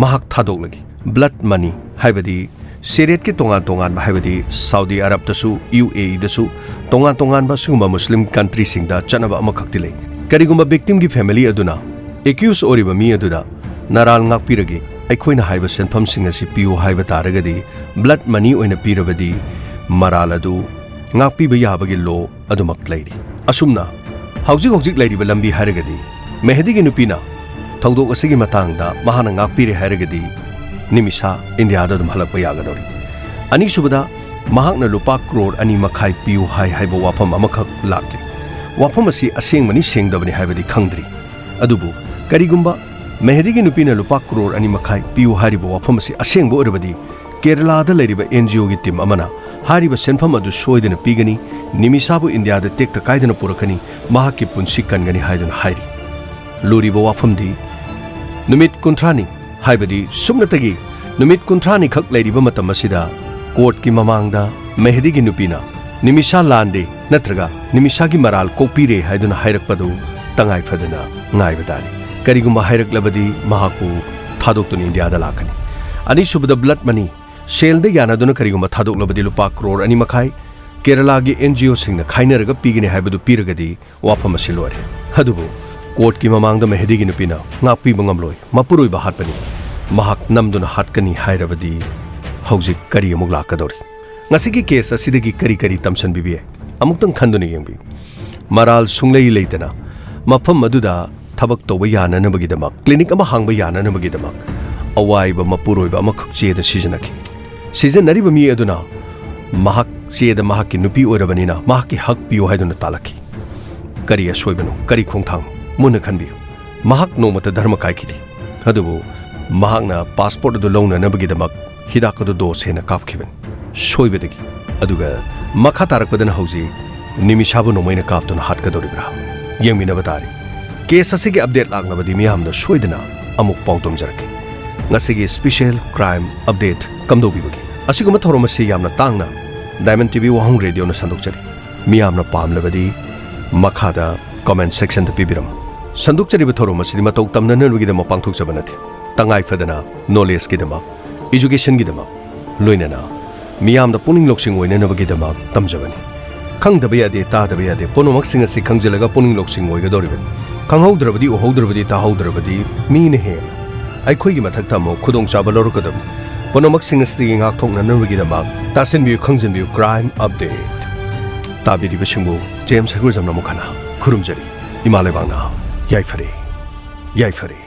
ꯃꯍꯥꯛ ꯊꯥꯗꯣꯛꯂꯒꯦ꯫ ꯕ꯭ꯂꯗ ꯃꯅꯤ, ꯍꯥꯏꯕꯗꯤ ꯁꯦꯔꯦꯠꯀꯤ ꯇꯣꯉꯥꯟ ꯇꯣꯉꯥꯟꯕ, ꯍꯥꯏꯕꯗꯤ ꯁꯥꯎꯗꯤ ꯑꯔꯕꯇꯁꯨ, ꯌꯨ ꯑꯦ ꯏꯗꯁꯨ ꯇꯣꯉꯥꯟ ꯇꯣꯉꯥꯟꯕ ꯑꯁꯤꯒꯨꯝꯕ ꯃꯨꯁꯂꯤꯝ ꯀꯟꯇ꯭ꯔꯤꯁꯤꯡꯗ ꯆꯠꯅꯕ ꯑꯃꯈꯛꯇꯤ ꯂꯩ꯫ ꯀꯔꯤꯒꯨꯝꯕ ꯚꯤꯛꯇꯤꯝꯒꯤ ꯐꯦꯃꯤꯂꯤ ꯑꯗꯨꯅ ꯑꯦꯀ꯭ꯌꯨꯁ ꯑꯣꯏꯔꯤꯕ ꯃꯤ ꯑꯗꯨꯗ ꯅꯔꯥꯜ ꯉꯥꯛꯄꯤꯔꯒꯦ, ꯑꯩꯈꯣꯏꯅ ꯍꯥꯏꯕ ꯁꯦꯟꯐꯝꯁꯤꯡ ꯑꯁꯤ ꯄꯤꯌꯨ ꯍꯥꯏꯕ ꯇꯥꯔꯒꯗꯤ ꯕ꯭ꯂꯗ ꯃꯅꯤ ꯑꯣꯏꯅ ꯄꯤꯔꯕꯗꯤ ꯃꯔꯥꯜ ꯑꯗꯨ ꯉꯥꯛꯄꯤꯕ ꯌꯥꯕꯒꯤ ꯂꯣ ꯑꯗꯨꯃꯛ ꯂꯩꯔꯤ꯫ ꯑꯁꯨꯝꯅ ꯍꯧꯖꯤꯛ ꯍꯧꯖꯤꯛ ꯂꯩꯔꯤꯕ ꯂꯝꯕꯤ ꯍꯥꯏꯔꯒꯗꯤ ꯃꯦꯍꯗꯤꯒꯤ ꯅꯨꯄꯤꯅ ꯊꯧꯗꯣꯛ ꯑꯁꯤꯒꯤ ꯃꯇꯥꯡꯗ ꯃꯍꯥꯛꯅ ꯉꯥꯛꯄꯤꯔꯦ ꯍꯥꯏꯔꯒꯗꯤ ꯅꯤꯃꯤꯁꯥ ꯏꯟꯗꯤꯌꯥꯗ ꯑꯗꯨꯝ ꯍꯜꯂꯛꯄ ꯌꯥꯒꯗꯧꯔꯤ꯫ ꯑꯅꯤꯁꯨꯕꯗ ꯃꯍꯥꯛꯅ ꯂꯨꯄꯥ ꯀ꯭ꯔꯣꯔ ꯑꯅꯤ ꯃꯈꯥꯏ ꯄꯤꯌꯨ ꯍꯥꯏ ꯍꯥꯏꯕ ꯋꯥꯐꯝ ꯑꯃꯈꯛ ꯂꯥꯛꯂꯤ꯫ ꯋꯥꯐꯝ ꯑꯁꯤ ꯑꯁꯦꯡꯕꯅꯤ ꯁꯦꯡꯗꯕꯅꯤ ꯍꯥꯏꯕꯗꯤ ꯈꯪꯗ꯭ꯔꯤ꯫ ꯑꯗꯨꯕꯨ ꯀꯔꯤꯒꯨꯝꯕ ꯃꯦꯍꯗꯤꯒꯤ ꯅꯨꯄꯤꯅ ꯂꯨꯄꯥ ꯀ꯭ꯔꯣꯔ ꯑꯅꯤ ꯃꯈꯥꯏ ꯄꯤꯌꯨ ꯍꯥꯏꯔꯤꯕ ꯋꯥꯐꯝ ꯑꯁꯤ ꯑꯁꯦꯡꯕ ꯑꯣꯏꯔꯕꯗꯤ ꯀꯦꯔꯂꯥꯗ ꯂꯩꯔꯤꯕ ꯑꯦꯟ ꯖꯤ ꯑꯣꯒꯤ ꯇꯤꯝ ꯑꯃꯅ ꯍꯥꯏꯔꯤꯕ ꯁꯦꯟꯐꯝ ꯑꯗꯨ ꯁꯣꯏꯗꯅ ꯄꯤꯒꯅꯤ, ꯅꯤꯃꯤꯁꯥꯕꯨ ꯏꯟꯗꯤꯌꯥꯗ ꯇꯦꯛꯇ ꯀꯥꯏꯗꯅ ꯄꯨꯔꯛꯀꯅꯤ, ꯃꯍꯥꯛꯀꯤ ꯄꯨꯟꯁꯤ ꯀꯟꯒꯅꯤ ꯍꯥꯏꯗꯨꯅ ꯍꯥꯏꯔꯤ꯫ ꯂꯨꯔꯤꯕ ꯋꯥꯐꯝꯗꯤ ꯅꯨꯃꯤꯠ ꯀꯨꯟꯊ꯭ꯔꯥꯅꯤ, ꯍꯥꯏꯕꯗꯤ ꯁꯨꯞꯅꯇꯒꯤ ꯅꯨꯃꯤꯠ ꯀꯨꯟꯊ꯭ꯔꯥꯅꯤꯈꯛ ꯂꯩꯔꯤꯕ ꯃꯇꯝ ꯑꯁꯤꯗ ꯀꯣꯔꯠꯀꯤ ꯃꯃꯥꯡꯗ ꯃꯦꯍꯗꯤꯒꯤ ꯅꯨꯄꯤꯅ ꯅꯤꯃꯤꯁꯥ ꯂꯥꯟꯗꯦ ꯅꯠꯇ꯭ꯔꯒ ꯅꯤꯃꯤꯁꯥꯒꯤ ꯃꯔꯥꯜ ꯀꯣꯛꯄꯤꯔꯦ ꯍꯥꯏꯗꯨꯅ ꯍꯥꯏꯔꯛꯄꯗꯨ ꯇꯉꯥꯏ ꯐꯗꯅ ꯉꯥꯏꯕ ꯇꯥꯔꯦ꯫ ꯀꯔꯤꯒꯨꯝꯕ ꯍꯥꯏꯔꯛꯂꯕꯗꯤ ꯃꯍꯥꯛꯄꯨ ꯊꯥꯗꯣꯛꯇꯨꯅ ꯏꯟꯗꯤꯌꯥꯗ ꯂꯥꯛꯀꯅꯤ꯫ ꯑꯅꯤꯁꯨꯕꯗ ꯕ꯭ꯂꯗ ꯃꯅꯤ, ꯁꯦꯜꯗ ꯌꯥꯅꯗꯨꯅ ꯀꯔꯤꯒꯨꯝꯕ ꯊꯥꯗꯣꯛꯂꯕꯗꯤ ꯂꯨꯄꯥ ꯀ꯭ꯔꯣꯔ ꯑꯅꯤ ꯃꯈꯥꯏ, ꯀꯦꯔꯂꯥꯒꯤ ꯑꯦꯟ ꯖꯤ ꯑꯣꯁꯤꯡꯅ ꯈꯥꯏꯅꯔꯒ ꯄꯤꯒꯅꯤ ꯍꯥꯏꯕꯗꯨ ꯄꯤꯔꯒꯗꯤ ꯋꯥꯐꯝ ꯑꯁꯤ ꯂꯣꯏꯔꯦ꯫ ꯑꯗꯨꯕꯨ ꯀꯣꯔꯠꯀꯤ ꯃꯃꯥꯡꯗ ꯃꯦꯍꯗꯤꯒꯤ ꯅꯨꯄꯤꯅ ꯉꯥꯛꯄꯤꯕ ꯉꯝꯂꯣꯏ, ꯃꯄꯨꯔꯣꯏꯕ ꯍꯥꯠꯄꯅꯤ, ꯃꯍꯥꯛ ꯅꯝꯗꯨꯅ ꯍꯥꯠꯀꯅꯤ ꯍꯥꯏꯔꯕꯗꯤ ꯍꯧꯖꯤꯛ ꯀꯔꯤ ꯑꯃꯨꯛ ꯂꯥꯛꯀꯗꯧꯔꯤ? ꯉꯁꯤꯒꯤ ꯀꯦꯁ ꯑꯁꯤꯗꯒꯤ ꯀꯔꯤ ꯀꯔꯤ ꯇꯝꯁꯤꯟꯕꯤꯕ ꯌꯥꯏ? ꯑꯃꯨꯛꯇꯪ ꯈꯟꯗꯨꯅ ꯌꯦꯡꯕꯤꯌꯨ꯫ ꯃꯔꯥꯜ ꯁꯨꯡꯂꯩ ꯂꯩꯇꯅ ꯃꯐꯝ ꯑꯗꯨꯗ ꯊꯕꯛ ꯇꯧꯕ ꯌꯥꯅꯅꯕꯒꯤꯗꯃꯛ, ꯀ꯭ꯂꯤꯅꯤꯛ ꯑꯃ ꯍꯥꯡꯕ ꯌꯥꯅꯅꯕꯒꯤꯗꯃꯛ ꯑꯋꯥꯏꯕ ꯃꯄꯨꯔꯣꯏꯕ ꯑꯃꯈꯛ ꯆꯦꯗ ꯁꯤꯖꯤꯟꯅꯈꯤ꯫ ꯁꯤꯖꯤꯟꯅꯔꯤꯕ ꯃꯤ ꯑꯗꯨꯅ ꯃꯍꯥꯛ ꯆꯦꯗ ꯃꯍꯥꯛꯀꯤ ꯅꯨꯄꯤ ꯑꯣꯏꯔꯕꯅꯤꯅ ꯃꯍꯥꯛꯀꯤ ꯍꯛ ꯄꯤꯌꯨ ꯍꯥꯏꯗꯨꯅ ꯇꯥꯜꯂꯛꯈꯤ꯫ ꯀꯔꯤ ꯑꯁꯣꯏꯕꯅꯣ? ꯀꯔꯤ ꯈꯣꯡꯊꯥꯡꯅꯣ? ꯃꯨꯟꯅ ꯈꯟꯕꯤꯌꯨ꯫ ꯃꯍꯥꯛ ꯅꯣꯡꯃꯇ ꯙꯔꯃ ꯀꯥꯏꯈꯤꯗꯦ꯫ ꯑꯗꯨꯕꯨ ꯃꯍꯥꯛꯅ ꯄꯥꯁꯄꯣꯔꯠ ꯑꯗꯨ ꯂꯧꯅꯅꯕꯒꯤꯗꯃꯛ ꯍꯤꯗꯥꯛ ꯑꯗꯨ ꯗꯣꯁ ꯍꯦꯟꯅ ꯀꯥꯞꯈꯤꯕꯅꯤ꯫ ꯁꯣꯏꯕꯗꯒꯤ꯫ ꯑꯗꯨꯒ ꯃꯈꯥ ꯇꯥꯔꯛꯄꯗꯅ ꯍꯧꯖꯤꯛ ꯅꯤꯃꯤꯁꯥꯕꯨ ꯅꯣꯡꯃꯩꯅ ꯀꯥꯞꯇꯨꯅ ꯍꯥꯠꯀꯗꯧꯔꯤꯕ꯭ꯔꯥ? ꯌꯦꯡꯃꯤꯟꯅꯕ ꯇꯥꯔꯤ꯫ ꯀꯦꯁ ꯑꯁꯤꯒꯤ ꯑꯞꯗꯦꯠ ꯂꯥꯛꯂꯕꯗꯤ ꯃꯤꯌꯥꯝꯗ ꯁꯣꯏꯗꯅ ꯑꯃꯨꯛ ꯄꯥꯎꯗꯝꯖꯔꯛꯀꯦ꯫ ꯉꯁꯤꯒꯤ ꯁ꯭ꯄꯤꯁꯦꯜ ꯀ꯭ꯔꯥꯏꯝ ꯑꯞꯗꯦꯠ ꯀꯝꯗꯧꯕꯤꯕꯒꯦ? ꯑꯁꯤꯒꯨꯝꯕ ꯊꯧꯔꯝ ꯑꯁꯤ ꯌꯥꯝꯅ ꯇꯥꯡꯅ ꯗꯥꯏꯃꯟ ꯇꯤ ꯚꯤ ꯋꯥꯍꯪ ꯔꯦꯗꯤꯑꯣꯅ ꯁꯟꯗꯣꯛꯆꯔꯤ꯫ ꯃꯤꯌꯥꯝꯅ ꯄꯥꯝꯂꯕꯗꯤ ꯃꯈꯥꯗ ꯀꯃꯦꯟ ꯁꯦꯛꯁꯟꯗ ꯄꯤꯕꯤꯔꯝꯃꯨ꯫ ꯁꯟꯗꯣꯛꯆꯔꯤꯕ ꯊꯧꯔꯝ ꯑꯁꯤꯗꯤ ꯃꯇꯧ ꯇꯝꯅꯅꯕꯒꯤꯗꯃꯛ ꯄꯥꯡꯊꯣꯛꯆꯕ ꯅꯠꯇꯦ꯫ ꯇꯉꯥꯏ ꯐꯗꯅ ꯅꯣꯂꯦꯖꯀꯤꯗꯃꯛ, ꯏꯖꯨꯀꯦꯁꯟꯒꯤꯗꯃꯛ, ꯂꯣꯏꯅꯅ ꯃꯤꯌꯥꯝꯗ ꯄꯨꯛꯅꯤꯡ ꯂꯧꯁꯤꯡ ꯑꯣꯏꯅꯅꯕꯒꯤꯗꯃꯛ ꯇꯝꯖꯕꯅꯤ꯫ ꯈꯪꯗꯕ ꯌꯥꯗꯦ, ꯇꯥꯗꯕ ꯌꯥꯗꯦ, ꯄꯨꯝꯅꯃꯛꯁꯤꯡ ꯑꯁꯤ ꯈꯪꯖꯤꯜꯂꯒ ꯄꯨꯛꯅꯤꯡ ꯂꯧꯁꯤꯡ ꯑꯣꯏꯒꯗꯧꯔꯤꯕꯅꯤ꯫ ꯈꯪꯍꯧꯗ꯭ꯔꯕꯗꯤ, ꯎꯍꯧꯗ꯭ꯔꯕꯗꯤ, ꯇꯥꯍꯧꯗ꯭ꯔꯕꯗꯤ ꯃꯤꯅ ꯍꯦꯟꯅ ꯑꯩꯈꯣꯏꯒꯤ ꯃꯊꯛꯇ ꯑꯃꯨꯛ ꯈꯨꯗꯣꯡꯆꯥꯕ ꯂꯧꯔꯛꯀꯗꯕꯅꯤ꯫ ꯄꯨꯝꯅꯃꯛꯁꯤꯡ ꯑꯁꯤꯗꯒꯤ ꯉꯥꯛꯊꯣꯛꯅꯅꯕꯒꯤꯗꯃꯛ ꯇꯥꯁꯤꯟꯕꯤꯌꯨ, ꯈꯪꯖꯤꯟꯕꯤꯌꯨ, ꯀ꯭ꯔꯥꯏꯝ ꯑꯞꯗꯦꯠ꯫ ꯇꯥꯕꯤꯔꯤꯕꯁꯤꯡꯕꯨ ꯖꯦꯝꯁ ꯍꯩꯒ꯭ꯔꯨꯖꯝꯅ ꯑꯃꯨꯛ ꯍꯟꯅ ꯈꯨꯔꯨꯝꯖꯔꯤ꯫ ꯏꯃꯥ ꯂꯩꯕꯥꯛꯅ ꯌꯥꯏꯐꯔꯦ, ꯌꯥꯏꯐꯔꯦ꯫